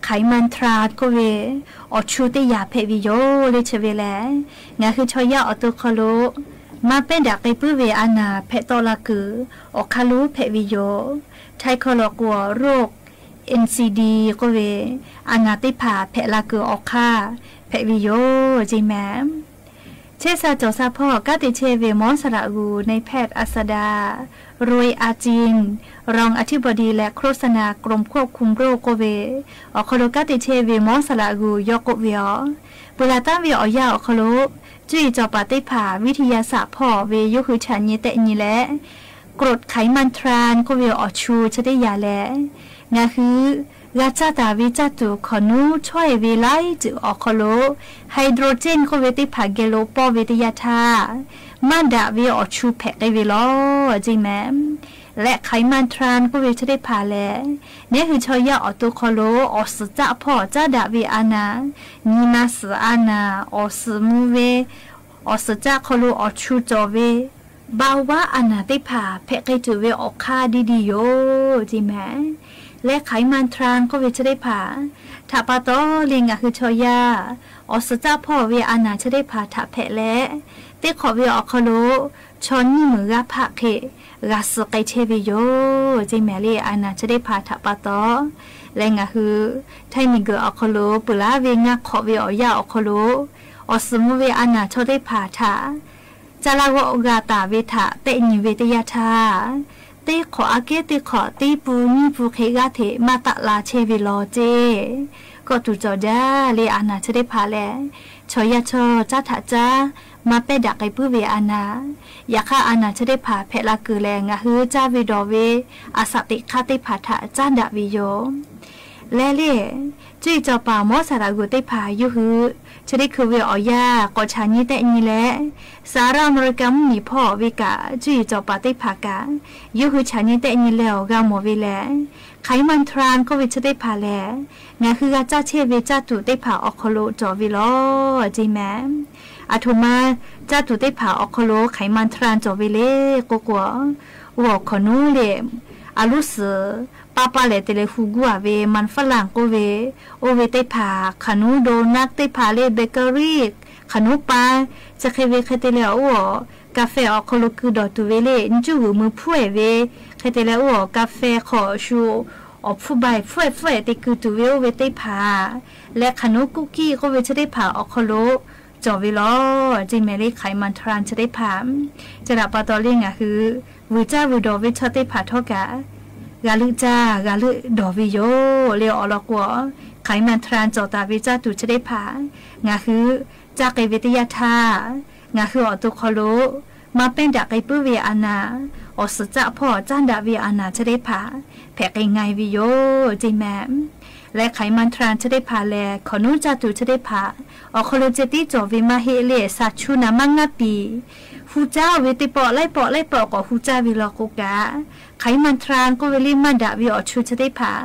Hk'aˍ-iˉ maˇ htaˇ k'oˆ ve awˬ chu teˇ yaꞈ hpehꞈ ve yoˬ le. Chi ve lehˬ, ngaˬ hui chaw yaˇ awˬ to hk'aw lo maˇ pehˉ daꞈ k'ai puiˉ ve a naˍ hpehꞈ tawˆ la kuiˬ awˬ hk'aˇ lonˉ hpehꞈ ve yoˬ. Htaiˇ hkawˇ lo k'o, โรค เอ็นซีดี k'oˆ ve a naˍ teˇ hpaˍ hpehꞈ la kuiˬ awˬ hk'aˇ hpehꞈ ve yoˬ ceˇ mehˍ. Chehˇ sha cawˬ sha hpawˇ kanˉ te chehˇ ve หมอ Saˍ laꞈ g'uˬ นายแพทย์ อัสดา รวยอาจิน รองอธิบดี และ โฆษณากรมควบคุมโรค k'oˆ ve awˬ hk'aw lo kanˉ te chehˇ ve หมอ Saˍ laꞈ g'uˬ yawˇ k'oˆ ve yoˬ. Peuˬ laˬ taˉ ve awˬ yanˇ awˬ hk'aw lo cuˇ yiˍ cawˬ paˍ teˇ hpaˍ วิทยาศาสตร์ hpawˇ ve yawˇ hui chaꞈ nyi tehˆ nyi leh, กรดไขมันทรานส์ k'oˆ ve awˬ chu chi teˇ yaꞈ lehˬ, ngaˬ hui g'a caˇ taˍ ve caˇ tuˬ hk'awꞈ nuˉ chaweh ve laiˉ ceuˬ awˬ hk'aw lo ไฮโดรเจน k'oˆ ve teˇ hpaˍ geh lo pawˇ ve teˇ yanˇ htaˇ, maˇ daꞈ ve awˬ chu hpehꞈ k'ai ve law ceˇ mehˍ. Leh ไขมันทรานส์ k'oˆ ve chi teˇ hpaˍ lehˬ, neˉ hui chaw yaˇ awˬ to hk'aw lo awˬ suhˍ caˆ hpawˇ caˉ daꞈ ve a naˍ, nyi ma suhˍ a naˍ, awˬ suhˍ mvuh ve awˬ suhˍ caˆ hk'aw lo awˬ chu cawˬ ve เบาหวาน a naˍ teˇ hpaˍ hpehꞈ k'ai tuˬ ve awˬ hk'aˇ diˇ diˇ yoˬ ceˇ mehˍ. Leh ไขมันทรานส์ k'oˆ ve chi teˇ hpaˍ htaꞈ pa taw le ngaˬ hui chaw yaˇ awˬ suhˍ caˆ hpawˇ ve a naˍ chi teˇ hpaˍ htaꞈ hpehꞈ leh, teˇ hk'awꞈ ve awˬ hk'aw lo chaw nyiˇ meunˍ g'aˇ hpaˆ hk'e g'a suh k'ai chehˇ ve yoˬ ceˇ mehˍ le. A naˍ chi teˇ hpaˍ htaꞈ pa taw leh ngaˬ hui Htaiˇ miˬguiˬ awˬ hk'aw lo peuˬ laˉ ve ngaˇ hk'awꞈ ve awˬ yanˇ awˬ hk'aw lo awˬ suhˍ mvuh ve a naˍ chaw teˇ hpaˍ htaꞈ caˇ laˇ g'awˆ g'a taˍ ve htaꞈ tehˆ nyi ve teˇ yanˇ htaˇ, teˇ hk'awꞈ aꞈ kehˉ teˇ hk'awꞈ teˇ pun nyiˇ pun hk'e g'aˇ hteꞈ maˇ taˆ la chehˇ ve law ceˇ. Kawˆ tuˬ cawˬ jaˇ le a naˍ chi teˇ hpaˍ lehˬ, chaw yaˇ chaw caˉ htaꞈ caˇ maˇ pehˉ daꞈ k'ai puiˉ ve a naˍ. Yaꞈ hk'aˇ a naˍ chi teˇ hpaˍ hpehꞈ la kuiˬ lehˬ ngaˬ hui caˇ ve dawˬ ve a shaꞈ teꞈ hk'aˇ teˇ hpaˍ htaꞈ caˉ daꞈ ve yoˬ. Leh le, cuˇ yiˍ cawˬ paˍ หมอ Saˍ laꞈ g'uˬ teˇ hpaˍ yawˇ hui chi teˇ hkui ve awˬ yanˇ k'awꞈ chaꞈ nyi tehˆ nyi leh, สหรัฐอเมริกา mvuhˇmiˬ hpawˇ ve kaꞈ cuˇ yiˍ cawˬ paˍ teˇ hpaˍ kaꞈ yawˇ hui chaꞈ nyi tehˆ nyi leh awˬ g'a mawˬ ve lehˬ, ไขมันทรานส์ k'oˆ ve chi teˇ hpaˍ lehˬ, ngaˬ hui g'a caˇ chehˇ ve caˇ tuˬ teˇ hpaˍ awˬ hk'aw lo cawˬ ve law ceˇ mehˍ. Aˬ htoꞈ ma caˇ tuˬ teˇ hpaˍ awˬ hk'aw lo ไขมันทรานส์ cawˬ ve le k'oˆ k'o, oˇ awˬ hk'awꞈ nuˉ le, a loˉ suhˍ paˇ paˇ lehˬ te leh hu guˇ a ve มันฝรั่ง k'oˆ ve, oˇ ve teˇ hpaˍ hk'aˬ nuˉ โดนัท teˇ hpaˍ le, เบเกอรี่ hk'aˬ nuˉ paˇ, chi hk'e ve hk'e te leh oˇ awˬ กาแฟ awˬ hk'aw lo keu dawˬ tuˬ ve le, nyiˇ cuˇ g'uiˬ mui hpfuhˇ-ehˍ ve hk'e te leh oˇ awˬ กาแฟ hk'awꞈ shu awˬ hpfuhˇ baˬ hpfuhˇ-ehˍ hpfuhˇ-ehˍ te keu tuˬ ve oˇ ve teˇ hpaˍ leh hk'aˬ nuˉ คุกกี้ k'oˆ ve chi teˇ hpaˍ awˬ hk'aw lo cawˬ ve law ceˇ mehˍ le. ไขมันทรานส์ chi teˇ hpaˍ chi htaꞈ pa taw le ngaˬ hui vuiˬ caˇ vuiˬ dawˬ ve chaw teˇ hpaˍ htawˇ kaꞈ g'a leuˆ caˇ g'a leuˆ dawˬ ve yoˬ le. Awˬ lawn k'o, ไขมันทรานส์ cawˬ taˍ ve caˇ tuˬ chi teˇ hpaˍ ngaˬ hui caˇ k'ai ve teˇ yanˇ htaˇ, ngaˬ hui awˬ to hk'aw lo maˇ pehˉ daꞈ k'ai puiˉ ve a naˍ, awˬ suhˍ caˆ hpawˇ caˉ daꞈ ve a naˍ chi teˇ hpaˍ hpehꞈ k'ai nga e ve yoˬ ceˇ mehˍ. Leh ไขมันทรานส์ chi teˇ hpaˍ lehˬ hk'awꞈ nuˉ caˇ tuˬ chi teˇ hpaˍ awˬ hk'aw lo ceh tiˉ cawˬ ve maˇ heˆ le. Shaˍ chu naˍ maˇ ngaˇ piˍ hu caˇ ve teˇ pawˆ laiˉ pawˆ laiˉ pawˆ k'awꞈ hu caˇ ve law k'o kaꞈ, ไขมันทรานส์ k'oˆ ve le maˇ daꞈ ve awˬ chu chi teˇ hpaˍ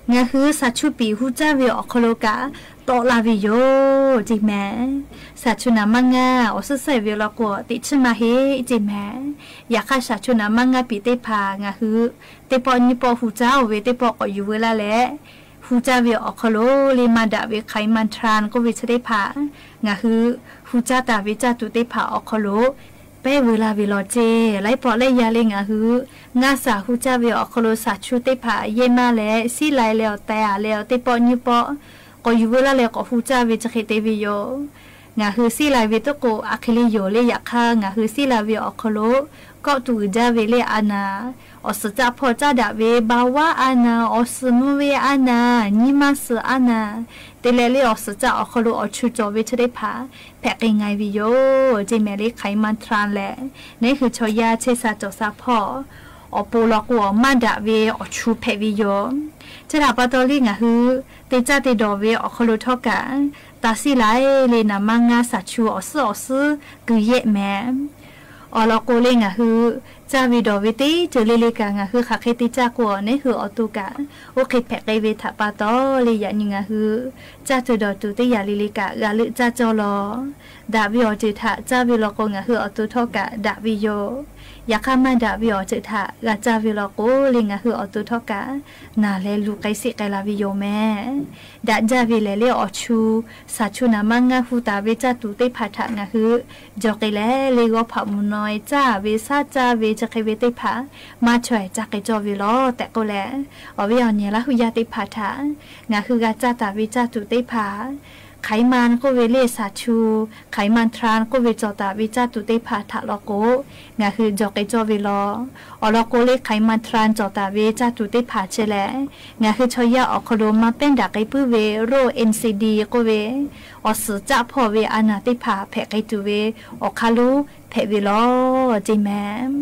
ngaˬ hui shaˍ chu piˍ hu caˇ ve awˬ hk'aw lo kaꞈ tawˆ la ve yoˬ ceˇ mehˍ. Shaˍ chu naˍ maˇ ngaˇ awˬ suhˉ sehˍ ve law k'o teꞈ chiˇ maˇ heˆ ceˇ mehˍ. Yaꞈ hk'aˇ shaˍ chu naˍ maˇ ngaˇ piˍ teˇ hpaˍ ngaˬ hui teˇ pawˆ nyiˇ pawˆ hu caˇ-oˬ ve teˇ pawˆ k'awꞈ yuˬ veu laˇ leh, hu caˇ ve awˬ hk'aw lo le maˇ daꞈ ve ไขมันทรานส์ k'oˆ ve chi teˇ hpaˍ ngaˬ hui hu caˇ taˍ ve caˇ tuˬ teˇ hpaˍ awˬ hk'aw lo pehˉ veu laˇ ve law ceˇ. Laiˉ pawˆ laiˉ yaˇ le ngaˬ hui ngaˇ shaˍ hu caˇ ve awˬ hk'aw lo shaˍ chu teˇ hpaˍ yehˇ maˇ leh siˉ lai leh awˬ teh a leh awˬ teˇ pawˆ nyiˇ pawˆ k'awꞈ yuˬ veu laˇ leh k'awꞈ hu caˇ ve chi hk'e te ve yoˬ. Ngaˬ hui siˉ lai ve toˉ k'o a hk'e le yoˬ le. Yaꞈ hk'aˇ ngaˬ hui siˉ lai ve awˬ hk'aw lo kawˆ tuˬ uiˍ jaˇ ve le a naˍ, awˬ suhˍ caˆ hpawˇ caˉ daꞈ ve เบาหวาน a naˍ, awˬ suhˍ mvuh ve a naˍ, nyiˇ maˇ suhˍ a naˍ, te leh le awˬ suhˍ caˆ awˬ hk'aw lo awˬ chu cawˬ ve chi teˇ hpaˍ hpehꞈ k'ai nga e ve yoˬ ceˇ mehˍ le. ไขมันทรานส์ lehˬ neˉ hui chaw yaˇ chehˇ sha cawˬ sha hpawˇ awˬ pon law k'o maˇ daꞈ ve awˬ chu hpehꞈ ve yoˬ. Chi htaꞈ pa taw le ngaˬ hui te caˇ te dawˬ ve awˬ hk'aw lo htawˇ kaꞈ, taˇ siˉ lai le naˍ maˇ ngaˇ shaˍ chu awˬ suhˉ awˬ suhˉ keu yehˆ mehˍ. Awˬ lawn k'o le, ngaˬ hui caˇ ve dawˬ ve teˇ ceuˬ le le kaꞈ ngaˬ hui hk'aˬ hk'e te caˇ k'o, awˬ neˉ hui awˬ to kaꞈ oˇ hk'e hpehꞈ k'ai ve htaꞈ pa taw le, yaꞈ nyi ngaˬ hui caˇ tuˬ dawˬ tuˬ teˇ yanˇ le le kaꞈ g'a leuˆ caˇ cawˇ lawˬ. Daꞈ ve awˬ ceuˬ htaꞈ caˇ ve law k'o, ngaˬ hui awˬ to htawˇ kaꞈ daꞈ ve yoˬ. Yaꞈ hk'aˇ, maˇ daꞈ ve awˬ ceuˬ htaꞈ g'a caˇ ve law k'o le, ngaˬ hui awˬ to htawˇ kaꞈ naˬ leh luˬ k'ai siˆ k'ai la ve yoˬ mehˍ. Daꞈ jaˇ ve lehˬ le, awˬ chu shaˍ chu naˍ maˇ ngaˇ hu taˍ ve caˇ tuˬ teˇ hpaˍ htaꞈ ngaˬ hui jawˬ k'ai leh le, g'awˇ hpaꞈ mvuhˇ naw e caˇ ve, shaˉ caˇ ve, chi hk'e ve teˇ hpaˍ maˇ chaweh caˇ k'ai cawˇ ve lawˬ tehꞈ k'oˆ leh, awˬ viˉ awˬ nyi Laˇ hu yaˇ teˇ hpaˍ htaꞈ ngaˬ hui g'a caˇ taˍ ve caˇ tuˬ teˇ hpaˍ, hk'aˍ ma k'oˆ ve le shaˍ chu, hk'aˍ ma htaˇ k'oˆ ve cawˬ taˍ ve caˇ tuˬ teˇ hpaˍ htaꞈ law k'o, ngaˬ hui jawˬ k'ai cawˇ ve lawˬ. Awˬ lawn k'o le, hk'aˍ ma htaˇ cawˬ taˍ ve caˇ tuˬ teˇ hpaˍ chi lehˬ, ngaˬ hui chaw yaˇ awˬ hk'aw lo maˇ pehˉ daꞈ k'ai puiˉ ve roˇ N C D k'oˆ ve awˬ suhˍ caˆ hpawˇ ve a naˬ teˇ hpaˍ hpehꞈ k'ai tuˬ ve awˬ hk'aˇ lonˉ hpehꞈ ve lawˬ ceˇ mehˍ.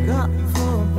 G'aꞈ hpawˇ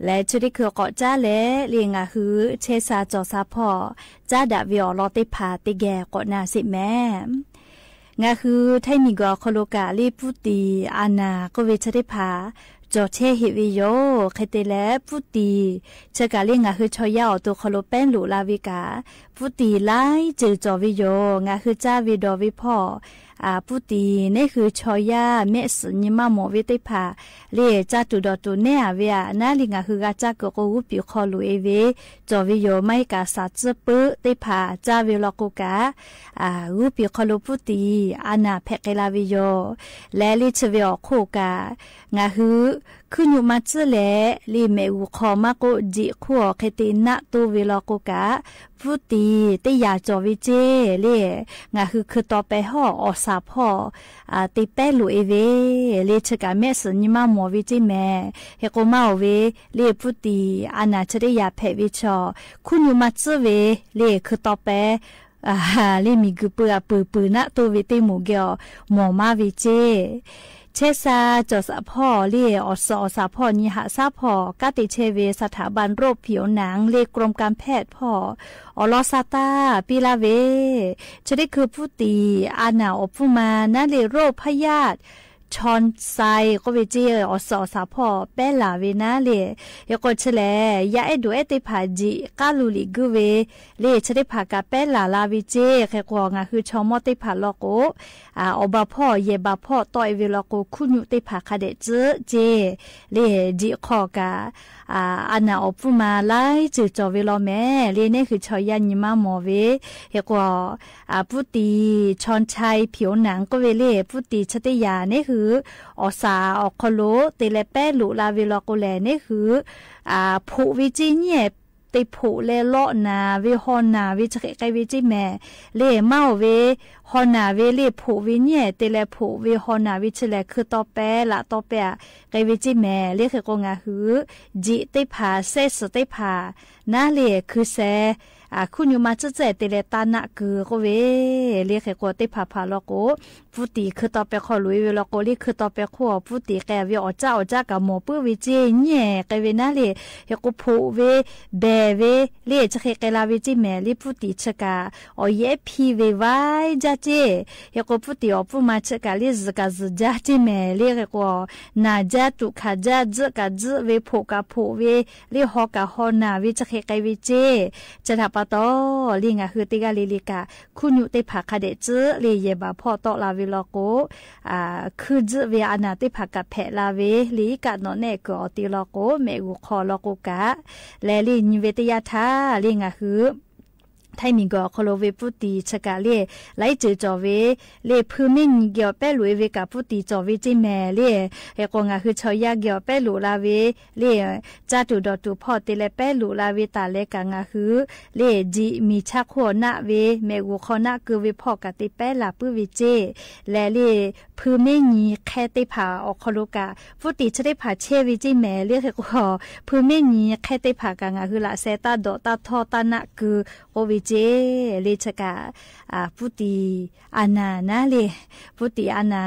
Leh chi teˇ hkui k'awꞈ caˉ leh le ngaˬ hui chehˇ sha cawˬ sha hpawˇ caˉ daꞈ ve awˬ lawn teˇ hpaˍ teˇ geh k'awꞈ na sheˍ mehˍ. Ngaˬ hui Htaiˇ miˬguiˬ awˬ hk'aw lo kaꞈ le ပူးတည်အာဏာ k'oˆ ve chi teˇ hpaˍ cawˬ chehˇ heꞈ ve yoˬ. Hk'e te leh ပူးတည် chi kaꞈ le ngaˬ hui chaw yaˇ awˬ to hk'aw lo pehˉ loꞈ la ve kaꞈ, ပူးတည် laiˉ ceuˬ cawˬ ve yoˬ. Ngaˬ hui caˇ ve dawˬ ve hpawˇ, ပူးတည် neˉ hui chaw yaˇ mehˆ suhˍ nyi maˇ mawˬ ve teˇ hpaˍ le caˇ tuˬ dawˬ tuˬ neˉ a ve aꞈ naˉ le ngaˬ hui g'a caˇ kuiˬ k'o g'uˇ piˍ hk'aw loꞈ e ve cawˬ ve yoˬ. Maˇ heˆ kaꞈ shaˍ tcuhˇ puiˉ teˇ hpaˍ caˇ ve law k'o kaꞈ, g'uˇ piˍ hk'aw lo ပူးတည် အာဏာ hpehꞈ k'ai la ve yoˬ. Leh le chi ve awˬ hk'oˆ kaꞈ, ngaˬ hui hkuiˉ nyu ma tcuhˉ leh le mehꞈ g'uˬ hk'aw maˇ k'oˆ jeꞈ hk'oˆ awˬ hk'e te naˆ toˇ ve law k'o kaꞈ, ပူးတည် teˇ yanˇ cawˬ ve ceˇ le. Ngaˬ hui hkui taw peh hawˇ awˬ shaˍ hpawˇ te pehˉ loꞈ e ve le chi kaꞈ mehˆ suhˍ nyi maˇ mawˬ ve ceˇ mehˍ. Hk'e k'o maˇ oˬ ve le ပူးတည် အာဏာ chi teˇ yanˇ hpehꞈ ve chaw hkuiˉ nyu ma tcuhˉ ve le hkui taw peh le miˬguiˬ pui a peuˬ peuˬ naˆ toˇ ve teˇ moˍ geh awˬ mawˬ maˇ ve ceˇ. Chehˇ sha cawˬ sha hpawˇ le awˬ suhˍ awˬ shaˍ hpawˇ nyi haꞈ shaˉ hpawˇ kanˉ te chehˇ ve สถาบันโรคผิวหนัง le กรมการแพทย์ hpawˇ awˬ lawn sha taˇ piˇ laˇ ve, chi teˇ hkui ปူးတည် အာဏာ awˬ pfuhˇ ma naˉ le โรคพยาธิ ชอนไช k'oˆ ve ceˇ awˬ suhˍ awˬ shaˍ hpawˇ pehˉ laˬ ve naˉ le. Hk'e k'o chi lehˬ yaˇ ehˉ duˬ ehˉ teˇ hpaˍ jeꞈ k'aˉ lu liꞈ guˇ ve le chi teˇ hpaˍ kaꞈ pehˉ laˬ la ve ceˇ. Hk'e k'o ngaˬ hui chaw mawˇ teˇ hpaˍ law k'o, awˬ ba hpawˇ yehˬ baˬ hpawˇ tawˆ e ve law k'o hkuiˉ nyu teˇ hpaˍ hk'a dehꞈ tcuhˉ ceˇ le. Jeꞈ hk'aw kaꞈ อาณา awˬ pfuhˇ ma laiˉ ceuˬ cawˬ ve law mehˍ le neˉ hui chaw yaˇ nyi maˇ mawˬ ve. Hk'e k'o ปူးတည် ชอนไช ผิวหนัง k'oˆ ve le ปူးတည် chi teˇ yanˇ neˉ hui awˬ shaˍ awˬ hk'aw lo te leh pehˉ loꞈ la ve law k'o lehˬ neˉ hui hpoꞈ ve ceˇ nyiˉ ehˍ te hpoꞈ leh lawˆ naˍ ve haw naˍ ve chi hk'e k'ai ve ceˇ mehˍ le. Maˇ oˬ ve haw naˍ ve le hpoꞈ ve nyiˉ ehˍ te leh hpoꞈ ve haw naˍ ve chi lehˬ hkui taw peh laꞈ taw peh aꞈ k'ai ve ceˇ mehˍ le. Hk'e k'o ngaˬ hui jeꞈ teˇ hpaˍ sehˉ suhˍ teˇ hpaˍ naˉ le hkui sheh hkuiˉ nyu ma tcuhˉ tcuhˉ te leh taˇ naˆ keu k'oˆ ve le. Hk'e k'o teˇ hpaˍ hpaˍ law k'o ปူးတည် hkui taw peh hk'aw loꞈ e ve law k'o le hkui taw peh hk'oˆ awˬ ปူးတည် k'ai ve awˬ caˆ awˬ caˆ kaꞈ mawˬ puiˉ ve ceˇ nyiˉ ehˍ k'ai ve naˉ le. Hk'e k'o hpoꞈ ve behˬ ve le chi hk'e k'ai la ve ceˇ mehˍ le ปူးတည် chi kaꞈ awˬ yehˉ hpiˇ ve vaiˇ jaˇ ceˇ. Hk'e k'o ปူးတည် awˬ pfuhˇ ma chi kaꞈ le zuhˬ kaꞈ zuhˬ jaˇ ceˇ mehˍ le. Hk'e k'o naˬ jaˇ tuꞈ hkanˍ jaˇ tzuhˆ kaꞈ tzuhˆ ve hpoꞈ kaꞈ hpoꞈ ve le haw kaꞈ haw naˍ ve chi hk'e k'ai ve ceˇ. Chi htaꞈ pa taw le ngaˬ hui teˇ g'aˇ le le kaꞈ hkuiˉ nyu teˇ hpaˍ hk'a dehꞈ tcuhˉ le yehˬ baˬ hpawˇ tawˆ la ve law k'o, hkuiˇ tzuhˆ ve อาณา teˇ hpaˍ kaꞈ hpehꞈ la ve le iˉ kaˆ nawꞈ nehˆ kuiˬ awˬ te law k'o mehꞈ g'uˬ hk'aw law k'o kaꞈ leh le nyi ve teˇ yanˇ htaˇ le ngaˬ hui Htaiˇ miˬguiˬ awˬ hk'aw lo ve ปူးတည် chi kaꞈ le laiˉ ceuˬ cawˬ ve le hpui mehˉ nyi geh awˬ pehˉ loꞈ e ve kaꞈ ปူးတည် cawˬ ve ceˇ mehˍ le. Hk'e k'o ngaˬ hui chaw yaˇ geh awˬ pehˉ loꞈ la ve le caˇ tuˬ dawˬ tuˬ hpawˇ te leh pehˉ loꞈ la ve taˍ leh kaꞈ ngaˬ hui le jeꞈ miˬ chaˇ hk'oˆ awˬ naˆ ve mehꞈ g'uˬ hk'aw naˆ keu ve hpawˇ kaꞈ te pehˉ laˬ puiˉ ve ceˇ. Leh le hpui mehˉ nyi hk'ehˇ teˇ hpaˍ awˬ hk'aw lo kaꞈ ปူးတည် chi teˇ hpaˍ chehˇ ve ceˇ mehˍ le. Hk'e k'o hpui mehˉ nyi hk'ehˇ teˇ hpaˍ kaꞈ ngaˬ hui laꞈ sheh taˇ dawꞈ taˇ htawˇ taˇ naˆ keu k'oˆ ve ceˇ le. Chi kaꞈ ปူးတည် အာဏာ naˉ le ပူးတည် အာဏာ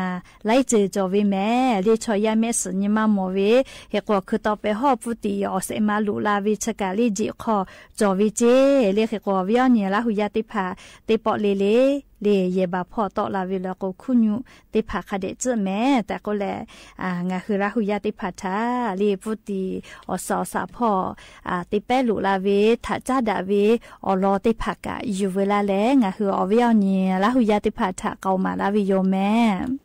laiˉ ceuˬ cawˬ ve mehˍ le chaw yaˇ mehˆ suhˍ nyi maˇ mawˬ ve. Hk'e k'o hkui taw peh hawˇ ปူးတည် awˬ shehˍ ma loꞈ la ve chi kaꞈ le jeꞈ hk'aw cawˬ ve ceˇ le. Hk'e k'o awˬ viˉ awˬ nyi Laˇ hu yaˇ teˇ hpaˍ teˇ pawˆ le le le yehˬ baˬ hpawˇ tawˆ la ve law k'o hkuiˉ nyu teˇ hpaˍ hk'a dehꞈ tcuhˉ mehˍ tehꞈ k'oˆ leh, ngaˬ hui Laˇ hu yaˇ teˇ hpaˍ htaꞈ le ปူးတည် awˬ suhˍ awˬ shaˍ hpawˇ te pehˉ loꞈ la ve htaꞈ caˉ daꞈ ve awˬ lawn teˇ hpaˍ kaꞈ yuˬ veu laˇ leh ngaˬ hui awˬ viˉ awˬ nyi Laˇ hu yaˇ teˇ hpaˍ htaꞈ k'aoˍ maˍ laˇ ve yoˬ mehˍ.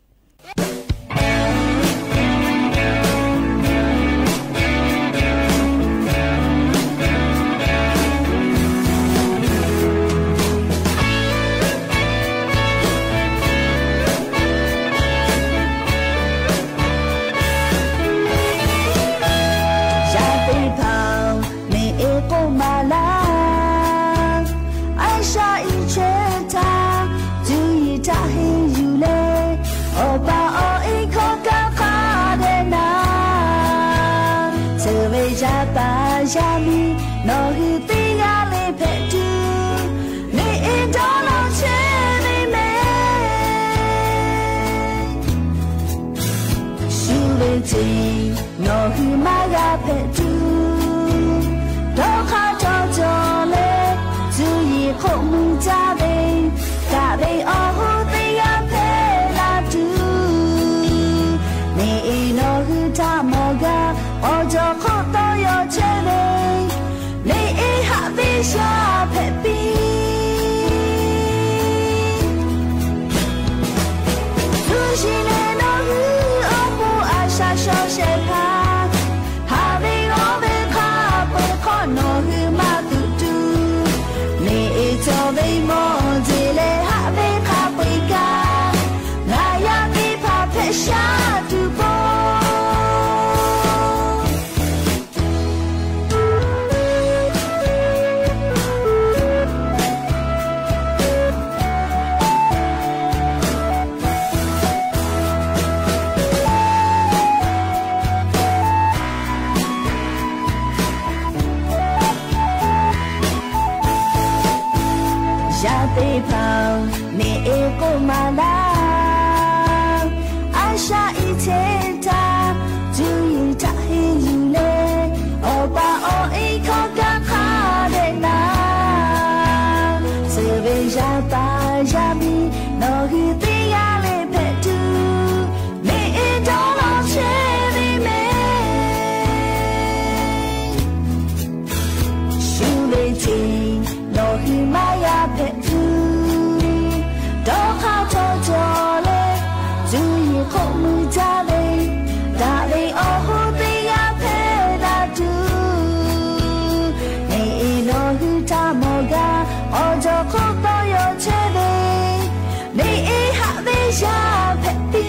Yaˇ teˇ hpaˍ-oˬ, mehˬ e k'oˆ maˍ laˇ. A shaꞈ i chehˇ htaˇ, cuˇ yiˍ htaꞈ henˇ yuˬ leh, awˬ pa awˬ Nawˬ hui teˇ g'aˇ le hpehꞈ tuˬ, neˇ e dawˇ law chehˇ ve mehˍ. Shu ve ceˬ, nawˬ hui maˇ yaˇ hpehꞈ tuˬ, dawˇ hk'aˇ htawˇ cawˬ leh, cuˇ yiˍ hk'oˆ mui caˇ ve, daꞈ ve awˬ hoˉ teˇ g'aˇ hpehꞈ daꞈ tuˬ, neˇ e nawˬ hui htaꞈ mawˬ gaˇ, awˬ cawˬ hk'oˆ tawˇ yaw chehˇ ve, neˇ e haꞈ ve yaˇ hpehꞈ piˇ.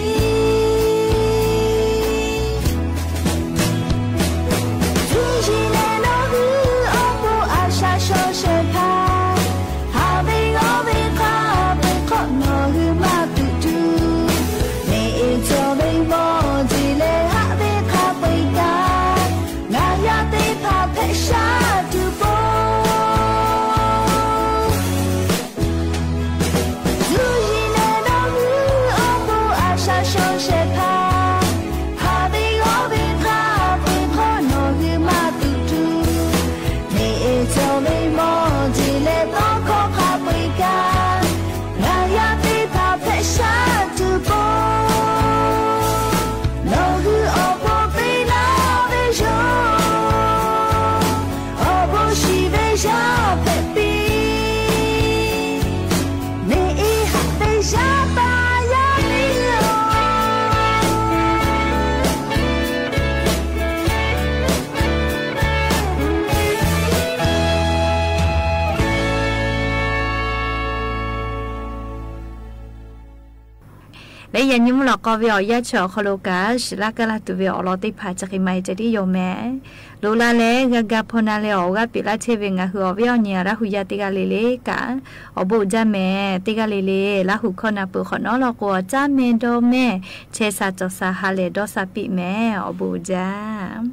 Cuˇ yiˍ leh nawˬ hui awˬ bon a shaꞈ shaw shehˍ hpaˇ, haꞈ ve g'awˇ ve hk'a peu-eˬ hk'awꞈ nawˬ hui maˇ tuꞈ tuˬ, neˇ e cawˬ ve mawˬ jeˬ leh haꞈ ve hk'a peu-eˬ kaꞈ, ngaˬ yaˇ teˇ hpaˍ hpehꞈ shaˉ tuˬ pon. Cuˇ yiˍ leh nawˬ hui awˬ bon a shaꞈ shaw shehˍ hpaˇ, haꞈ ve g'awˇ ve hk'a peu-eˬ hk'awꞈ nawˬ hui maˇ tuꞈ tuˬ, neˇ e cawˬ ve mawˬ jeˬ leh tawˇ hkawˇ hk'a peu-eˬ kaꞈ, ngaˬ yaˇ teˇ hpaˍ hpehꞈ shaˉ tuˬ pon. Nawˬ hui awˬ bon peꞈ laˇ ve yoˬ. Awˬ bon shiˍ ve yaˇ hpehꞈ piˇ. Neˇ e haꞈ ve yaˇ taˇ yaˇ le yoˬ. Leh yaꞈ nyi mvuhˇ lawꞈ k'aw ve awˬ yanˇ chi awˬ hk'aw lo kaꞈ, shiˍ laˇ kaˇ laˇ tuˬ ve awˬ lawn teˇ hpaˍ chi hk'e maˇ heˆ ceh tiˉ yoˬ mehˍ. Loꞈ la leh g'a ga hpaw na leh awˬ g'aˇ peꞈ laˇ chehˇ ve ngaˬ hui awˬ viˉ awˬ nyi Laˇ hu yaˇ teˇ g'aˇ le le kaꞈ, awˬ bon uiˍ jaˇ mehˍ. Teˇ g'aˇ le le Laˇ hu hkawˇ na peuˬ hk'awꞈ nawˉ law k'o, awˬ caˉ meh dawˇ meh, chehˇ sha cawˬ sha ha lehˬ dawˇ sha piˇ mehˍ. Awˬ bon uiˍ jaˇ.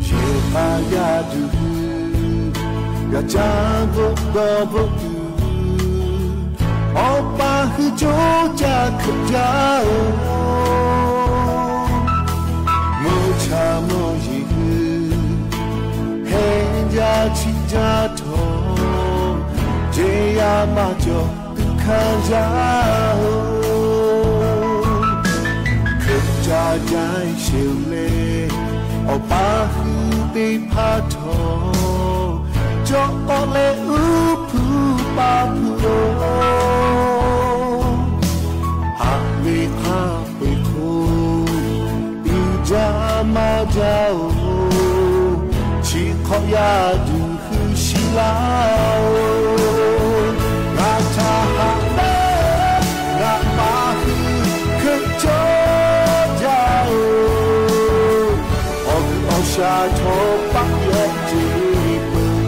Shehˍ hpaˇ yaˇ duˬ hui, g'a caˇ bvuhˆ dawˇ bvuhˆ tuˬ, Awˬ pa hui coˇ caˇ hkeuꞈ jaˇ-oˬ. Mvuhˇ cha mvuhˇ yeˬ hui, hehnˇ jaˇ chiˆ jaˇ htawˇ, jeˬ yaˇ maˇ cawˬ tuꞈ hkanˇ jaˇ-oˬ. Hkeuꞈ caˇ jaˇ sheˍ-oˬ leh, Awˬ pa hui teˇ hpaˇ htawˇ, cawˬ k'awꞈ leh uˉ hpuˇ pa hpuˇ-oˬ. Haꞈ ve hk'a peu-eˬ hk'oˆ, uiˍ jaˇ maˇ jaˇ-oˬ. Chi hk'awꞈ yaˇ duˬ hui shiˍ laˇ-oˬ. Ngaˬ htaꞈ haꞈ leh, ngaˬ pa hui hkeuꞈ cawˇ jaˇ-oˬ. Awˬ g'uiˬ awˬ shaˍ chaw paˆ yaw ce peuˬ.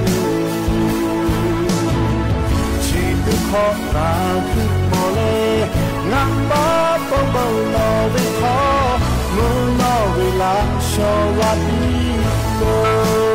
Chi teˇ hk'awꞈ ngaˬ hui mawˬ leh, ngaˬ pa paw bawˬ lawˬ ve hk'aw, mvuhˇ nawˇ ve laꞈ shaw g'a piˇ loˬ.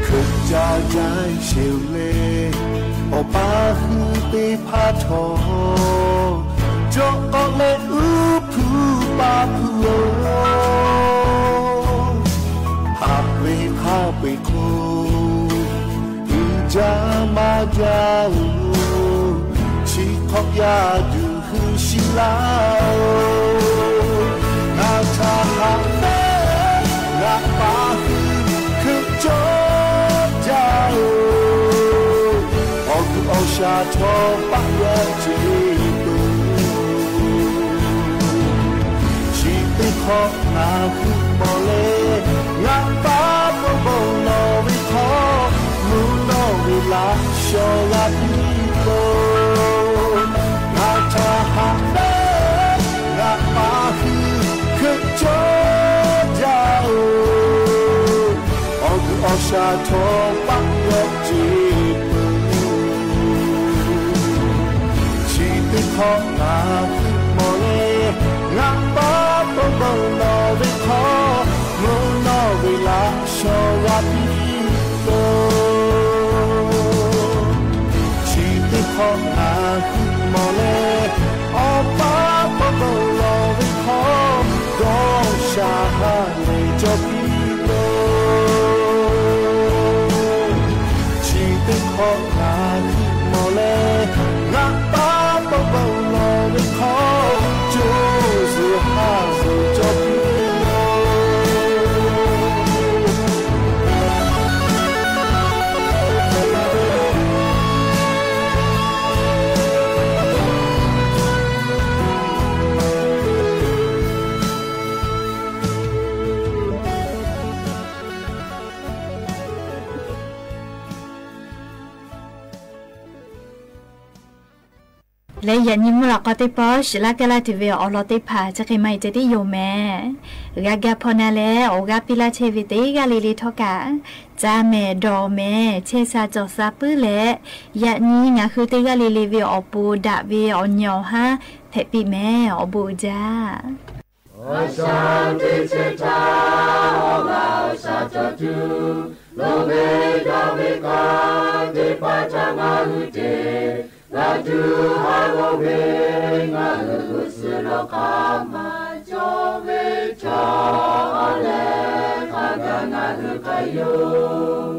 Hkeuꞈ caˇ jaˇ sheˍ-oˬ leh, Awˬ pa hui teˇ hpaˇ htawˇ, cawˬ k'awꞈ leh uˉ hpuˇ pa hpuˇ-oˬ. Haꞈ ve hk'a peu-eˬ hk'oˆ, uiˍ jaˇ maˇ jaˇ-oˬ. Chi hk'awꞈ yaˇ duˬ hui shiˍ laˇ-oˬ. Ngaˬ htaꞈ haꞈ leh, ngaˬ pa hui hkeuꞈ cawˇ jaˇ-oˬ. Awˬ g'uiˬ awˬ shaˍ chaw paˆ yaw ce peuˬ. Chi teˇ hk'awꞈ ngaˬ hui mawˬ leh, Chaw g'a piˇ lo, ngaˬ htaꞈ haꞈ pehnˇ, ngaˬ pa hui hkeuꞈ cawˇ jaˇ-oˬ. Awˬ g'uiˬ awˬ shaˍ htawˇ paˆ yawˇ ce peuˬ. Chi teˇ hk'awꞈ ngaˬ hui mawˬ leh, ngaˬ pa taw bawˬ lawˬ ve hk'aw, mvuhˇ naw ve laꞈ shaw g'a piˇ lo. Chi teˇ hk'awꞈ ngaˬ hui mawˬ leh, Awˬ pa taw bawˬ lawˬ ve hk'aw, dawˇ sha ha lehˬ cawˬ piˇ lo. Chi teˇ hk'awꞈ ngaˬ hui mawˬ leh, ngaˬ pa taw bawˬ lawˬ ve hk'aw, co zuhˬ ha zuhˬ cawˬ piˇ lo. Leh yaꞈ nyi mvuhˇ lawꞈ k'aw teˇ pawˆ shiˍ laˇ kaˇ laˇ tuˬ ve awˬ lawn teˇ hpaˍ chi hk'e maˇ heˆ ceh tiˉ yoˬ mehˍ. G'a ga hpaw na leh awˬ g'aˇ piˇ laˇ chehˇ ve teˇ g'aˇ le le htawˇ kaꞈ, ca mehˍ dawˬ mehˍ chehˇ sha cawˬ sha puiˉ leh, yaꞈ nyi ngaˬ hui teˇ g'aˇ le le ve awˬ pon daꞈ ve awˬ nyi awˬ haˉ hpehꞈ piˇ mehˍ. Awˬ bon uiˍ jaˇ. A shaꞈ teꞈ chehˇ htaˇ, awˬ g'aˇ awˬ shaˍ cawˬ tuˬ, loˍ ve daꞈ ve kaꞈ teˇ hpaˍ htaꞈ ngaˬ hui te g'a tuˬ haˉ g'awˇ ve, ngaˬ hui g'uˇ suhˍ lawˬ hk'aˇ maˇ cawˬ ve chaw, awˬ leh hk'a gaˬ ngaˬ hui k'ai yoˬ.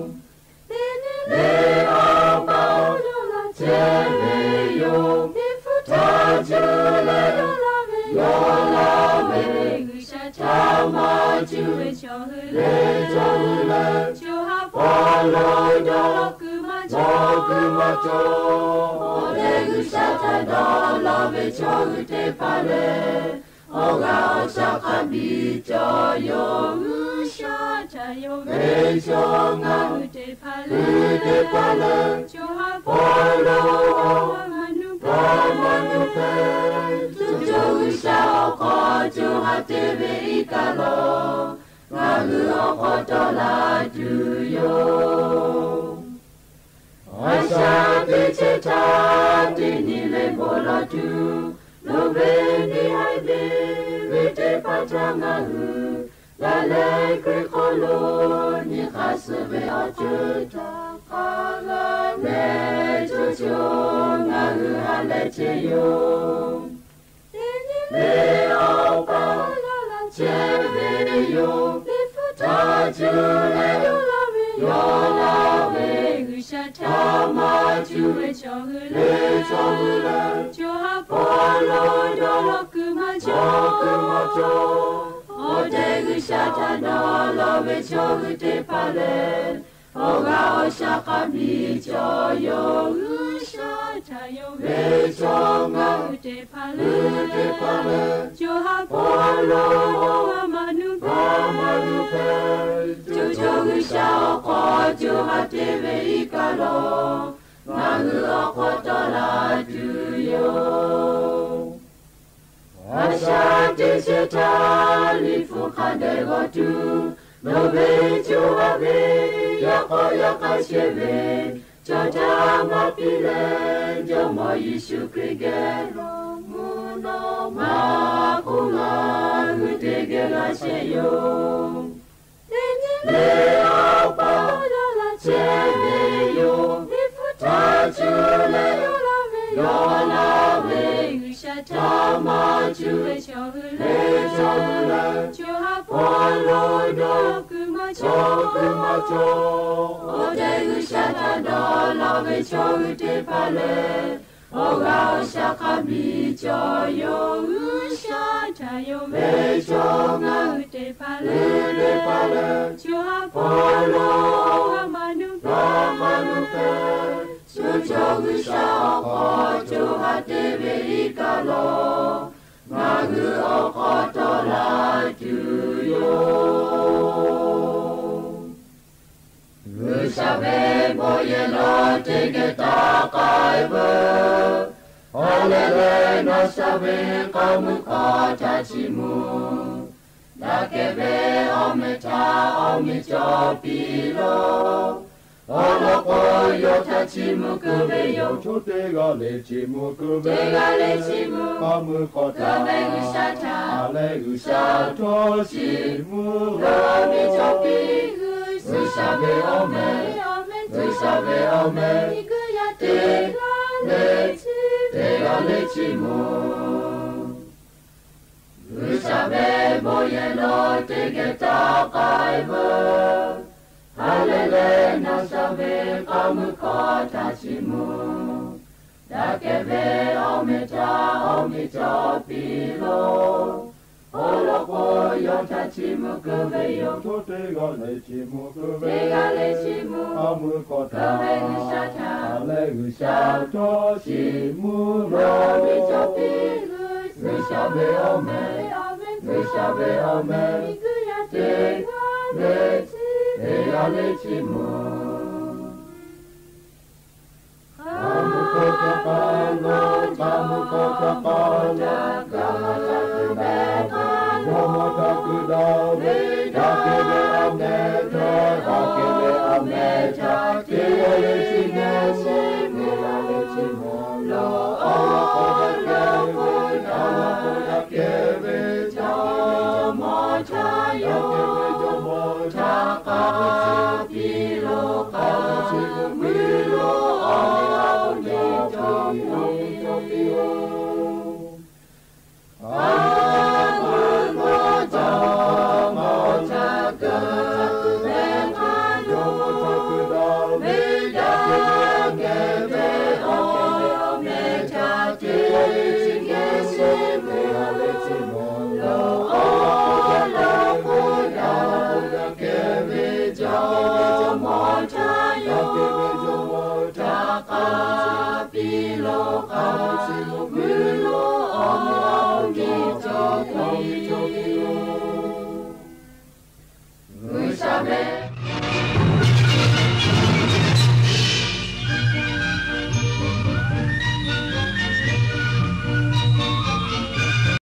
Teˇ nyi le Awˬ pa yawˇ laꞈ chehˇ ve yoˬ. Teˇ hpu htaˇ cuˇ leh yawˇ laˇ ve, yawˇ laˇ ve G'uiˬsha htaꞈ maˇ cuˇ ve chaw hui le, chaw hui lehˬ, co ha hpawˇ lo dawˇ kuiˬ maˇ cawˬ, dawˇ kuiˬ maˇ cawˬ. Awˬ leh G'uiˬsha htaꞈ dawˇ law ve chaw hui teˇ hpaˍ lehˬ, awˬ g'aˇ awˬ shaˍ hk'a biˇ cawˬ yoˬ. G'uiˬsha htaꞈ yonˍ ve chaw ngaˬ hui teˇ hpaˍ lehˬ, hui teˇ hpaˍ lehˬ, co ha hpawˇ lo awˬ maˇ nuˇ hpehꞈ, co co G'uiˬsha awˬ hk'aw co ha te ve iˉ kaˆ lawˬ, ngaˬ hui awˬ hk'aw tawˆ la tuˬ yoˬ. A shaꞈ teꞈ chehˇ htaˇ, teˇ nyi le bon lawˬ tuˬ, loˍ ve neˇ haiˬ ve, ve teˇ hpaˍ htaꞈ ngaˬ hui g'a leh, Hkriꞈ hk'aw lo nyi hk'aˇ suh ve awˬ ceuˬ htaꞈ hk'a g'a leh, co co ngaˬ hui ha leh chehˇ yoˬ. Teˇ nyi le Awˬ pa yawˇ laꞈ chehˇ ve yoˬ. Teˇ hpu htaˇ cuˇ leh yawˇ laˇ ve, yawˇ laˇ ve G'uiˬsha htaꞈ maˇ cuˇ ve chaw hui le, chaw hui lehˬ, co ha hpawˇ lo dawˇ kuiˬ maˇ cawˬ, dawˇ kuiˬ maˇ cawˬ. Awˬ tehˬ G'uiˬsha htaꞈ dawˇ law ve chaw hui teˇ hpaˍ lehˬ, awˬ g'aˇ awˬ shaˍ hk'a biˇ cawˬ yoˬ. G'uiˬsha htaꞈ yonˍ ve chaw ngaˬ hui teˇ hpaˍ lehˬ, co ha hpawˇ lo awˬ g'aˇ maˇ nuˇ hpehꞈ, maˇ nuˇ hpehꞈ. Co co G'uiˬsha awˬ hk'aw co ha te ve iˉ kaˆ lawˬ, ngaˬ hui awˬ hk'aw tawˆ la tuˬ yoˬ. A shaꞈ teꞈ chehˇ htaˇ, liꞈ hpu hk'a dehꞈ g'awˬ tuˬ, loˍ ve co ha ve, yaꞈ k'aw yaꞈ k'ai chehˇ ve, chaw htaꞈ maˇ piˇ leh, Jawˇmawˇ Yeˍsuˆ Hkriꞈ geh lo mvuhˇ naw ma hk'oˆ ngaˬ hui teˇ geh g'a chehˇ yoˬ. Teˇ nyi le Awˬ pa yawˇ laꞈ chehˇ ve yoˬ. Teˇ hpu htaˇ cuˇ leh yawˇ laˇ ve, yawˇ laˇ ve G'uiˬsha htaꞈ maˇ cuˇ ve chaw hui le, chaw hui lehˬ, co ha hpawˇ lo dawˇ kuiˬ maˇ cawˬ, dawˇ kuiˬ maˇ cawˬ. Awˬ tehˬ G'uiˬsha htaꞈ dawˇ law ve chaw hui teˇ hpaˍ lehˬ, awˬ g'aˇ awˬ shaˍ hk'a biˇ cawˬ yoˬ. G'uiˬsha htaꞈ yonˍ ve chaw ngaˬ hui teˇ hpaˍ lehˬ, teˇ hpaˍ lehˬ, co ha hpawˇ lo awˬ g'aˇ maˇ nuˇ hpehꞈ, maˇ nuˇ hpehꞈ. Co co G'uiˬsha awˬ hk'aw co ha te ve iˉ kaˆ lawˬ, ngaˬ hui awˬ hk'aw tawˆ la tuˬ yoˬ. G'uiˬsha ve bon yehˬ lawˬ teˇ geh taˇ k'ai veuˬ. Ha lehˬ lehˬ, naˬ shaˍ ve k'aˇ mui hk'aw htaꞈ chiˇ mvuh. Daꞈ kehˬ ve awˬ meh htaꞈ awˬ meꞈ cawˬ piˇ loˬ. Awˬ lawn k'o, yawˇ htaꞈ chiˇ mvuh keu ve yoˬ. Chaw teˇ g'aˇ lehˬ chiˇ mvuh keu ve, teˇ g'aˇ lehˬ chiˇ mvuh, k'aˇ mui hk'aw htaꞈ ve G'uiˬsha htaꞈ, ha lehˬ G'uiˬsha htawˇ chiˇ mvuh loˬ. Awˬ meh cawˬ piˇ, G'uiˬsha ve awˬ meh, G'uiˬsha ve awˬ meh, teˇ g'aˇ lehˬ chiˇ, teˇ g'aˇ lehˬ chiˇ mvuh. G'uiˬsha ve bon yehˬ lo teˇ geh taˇ k'ai veuˬ. Ha lehˬ lehˬ, naˬ shaˍ ve k'aˇ mui hk'aw htaꞈ chiˇ mvuh. Daꞈ kehˬ ve awˬ meh htaꞈ awˬ meꞈ cawˬ piˇ loˬ. Awˬ lawn k'o, yawˇ htaꞈ chiˇ mvuh keu ve yoˬ. Chaw teˇ g'aˇ lehˬ chiˇ mvuh keu ve, teˇ g'aˇ lehˬ chiˇ mvuh, k'aˇ mui hk'aw htaꞈ ve G'uiˬsha htaꞈ, ha lehˬ G'uiˬsha htawˇ chiˇ mvuh loˬ. Awˬ meh cawˬ piˇ, G'uiˬsha ve awˬ meh, G'uiˬsha ve awˬ meh, teˇ g'aˇ lehˬ chiˇ mvuh. K'aˇ mui hk'aw htaꞈ k'aˇ lo, k'aˇ mui hk'aw htaꞈ k'aˇ lo, kaꞈ maˇ htaꞈ kuiˬ daꞈ ve, jawˇmawˇ htaꞈ kuiˬ daꞈ ve, daꞈ kehˬ ve awˬ meh htaꞈ, daꞈ kehˬ ve awˬ meh htaꞈ, teˇ g'aˇ lehˬ chiˇ mvuh, teˇ g'aˇ lehˬ chiˇ mvuh loˬ. Awˬ lawn k'o, daꞈ kehˬ ve, awˬ lawn k'o, daꞈ kehˬ ve jawˇmawˇ htaꞈ, daꞈ kehˬ ve jawˇmawˇ htaꞈ k'aˇ piˇ loˬ, k'aˇ piˇ loˬ. Awˬ meh cawˬ piˇ-oˬ. G'uiˬsha ve